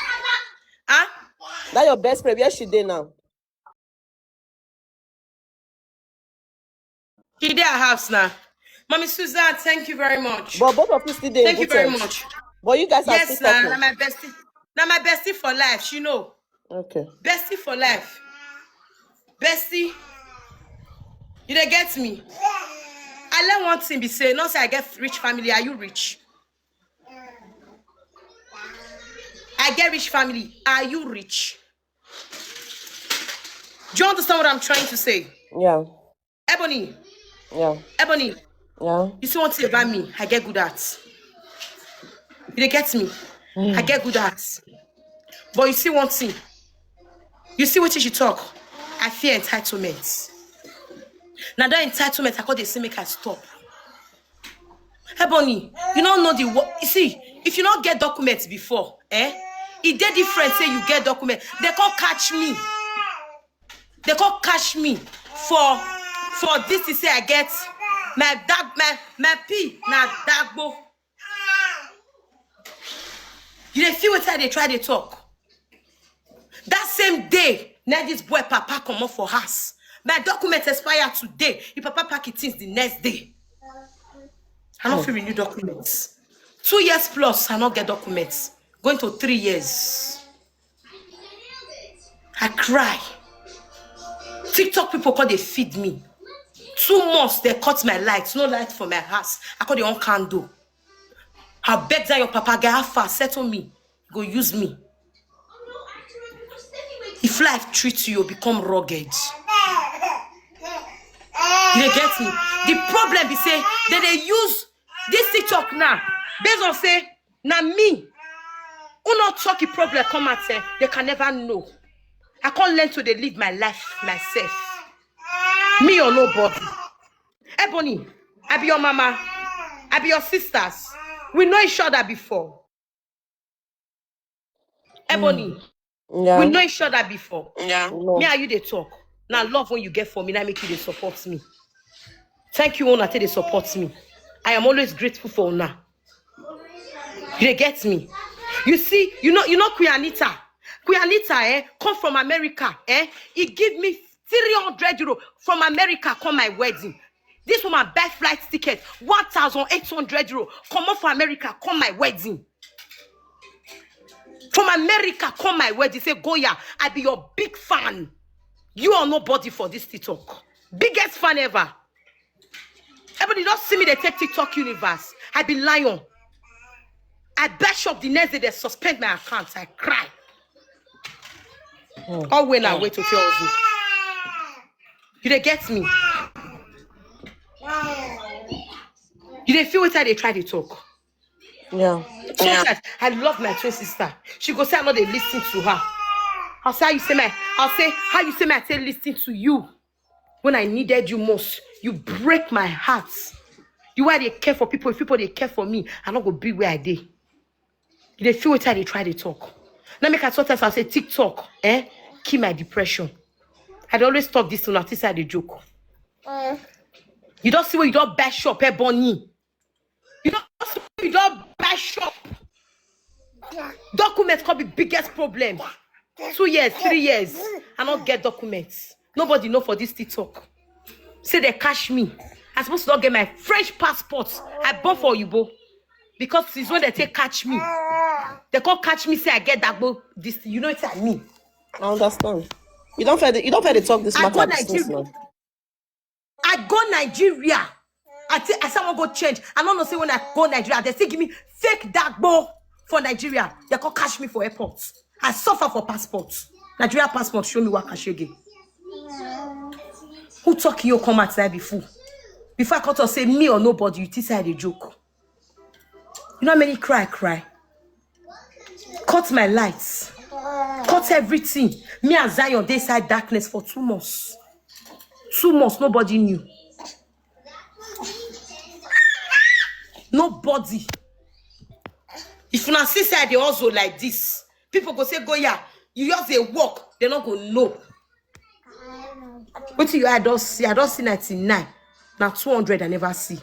Ah, That your best friend, where she dey now? She dey her house now. Mommy Suzanne, thank you very much. But both of you still dey Thank you very rooted. Much. But you guys are Yes, still now talking. Na my bestie. Na my bestie for life. She know. Okay. Bestie for life. Bestie. You dey get me? I learn one thing be say, not say I get rich family. Are you rich? I get rich family. Are you rich? Do you understand what I'm trying to say? Yeah. Ebony, Yeah. Ebony, Yeah. You see one thing about me, I get good at. You dey get me? I get good at. But you see one thing. You see what she talk? I fear entitlement. Now that entitlement, I call the same make I stop. Ebony, you don't know the what. You see, if you don't get documents before, eh? It dey different say you get document. They can't catch me. They can't catch me for for this to say I get my dag my my P na dagbo. You dey feel what they try to talk. That same day, now this boy papa come up for house. My document expire today. If papa pack it things the next day. I don't feel renew documents. Two years plus, I not get documents. Going to three years. I cry. TikTok people call they feed me. Two months they cut my lights, no light for my house. I call the on candle. I beg that your papa get how far settle me, go use me. If life treats you, you become rugged. You dey get me? The problem be say they dey use this TikTok now. Based on say na me who not talk the problem come out say they can never know. I can't learn to dey live my life myself. Me or nobody. Ebony, I be your mama. I be your sisters. We know each other before. Ebony, Yeah. We know each other before. Yeah. No. Me and you dey talk. Now love when you get for me, now make you dey support me. Thank you, Ona, take dey support me. I am always grateful for Ona. You dey get me? You see, you know, you know Queen Anita. Queen Anita, eh, come from America, eh? He give me three hundred euro from America, come my wedding. This woman buy flight ticket, one thousand eight hundred euro, come up for America, come my wedding. From America, come my wedding, say, Goya, I be your big fan. You are nobody for this TikTok. Biggest fan ever. Everybody don't see me, they take TikTok universe. I be lion. I bash up the next day, they suspend my account. I cry. Oh, when I wait to tell you. You dey get me? You dey feel what I dey try to talk. Yeah. Sometimes I love my twin sister. She go say I know they listen to her. I'll say how you say my I'll say how you say my I say listen to you. When I needed you most, you break my heart. You why they care for people. If people they care for me, I not go be where I dey. You dey feel what I dey try to talk. Now make I sometimes I say TikTok, eh? Kill my depression. I dey always talk this to Natisa the joke. You don't see where you don't bash up, eh, Bonnie. You don't see where you don't bash up. Documents could be biggest problem. Two years, three years, I not get documents. Nobody know for this TikTok. Say they catch me. I supposed to not get my French passport. I bought for Oyibo. Because since when they take catch me, they can't catch me. Say I get that go. This you know it's at me. I understand. You don't fair. The, you don't fair to talk this I matter. go This thing, Nigeria. man. I go Nigeria. I think I someone go change. I don't know. Say when I go Nigeria, they still give me fake dagbo for Nigeria. They can't catch me for airport. I suffer for passport. Nigeria passport show me what I should get. Who talk you come outside before? Before I cut or say me or nobody, you think say I dey joke. You know how many cry cry. Cut my lights. Cut everything. Me and Zion they inside darkness for two months. Two months, nobody knew. Nobody. If you not see side they also like this, people go say go yeah. You just a walk, they not go know. What you I don't see, I don't see ninety-nine. Now two hundred I never see.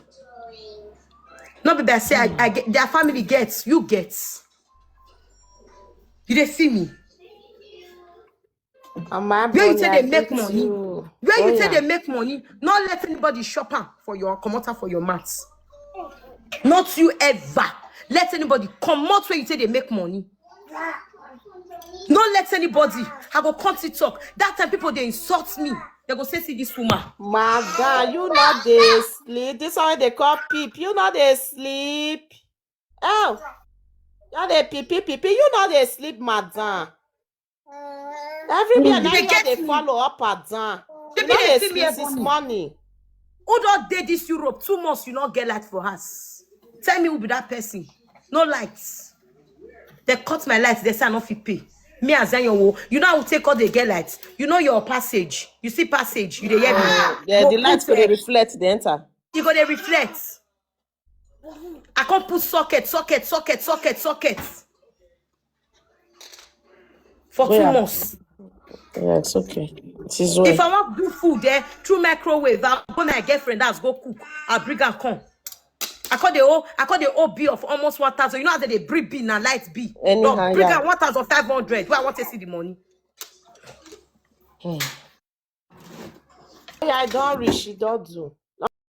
Not be that say I, I get their family gets, you get. You they see me. Where you take dey make money? Where you take dey make money? No let anybody shop am for your, comot am for your mouth. Not you ever let anybody comot where you take dey make money. No let anybody. I go come to talk. That time people dey insult me. They go say, "See this woman." Madam, you no dey sleep. This one they call peep. You no dey sleep. Oh, you dey peep, peep, peep, peep. You no dey sleep, madam. Everywhere now you dey follow up and down. You no dey sleep since morning. Who don dey this Europe two months, you no get light for house? Tell me who be that person. No light. They cut my light. They say I no fit pay. Me as Zion wo, you know I will take all the get light. You know your passage. You see passage. You dey hear me? Yeah, the light go dey reflect, dey enter. E go dey reflect. I can't put socket, socket, socket, socket, socket for two months. Yeah, it's okay. It is well. If I want do food there through microwave, I go my girlfriend house go cook. I bring her come. I call the whole, I call the whole bill of almost one thousand. You know how they bring bill na light bill. Anyhow, bring her one thousand five hundred. Where I want to see the money. Yeah, I don't reach. She don't do.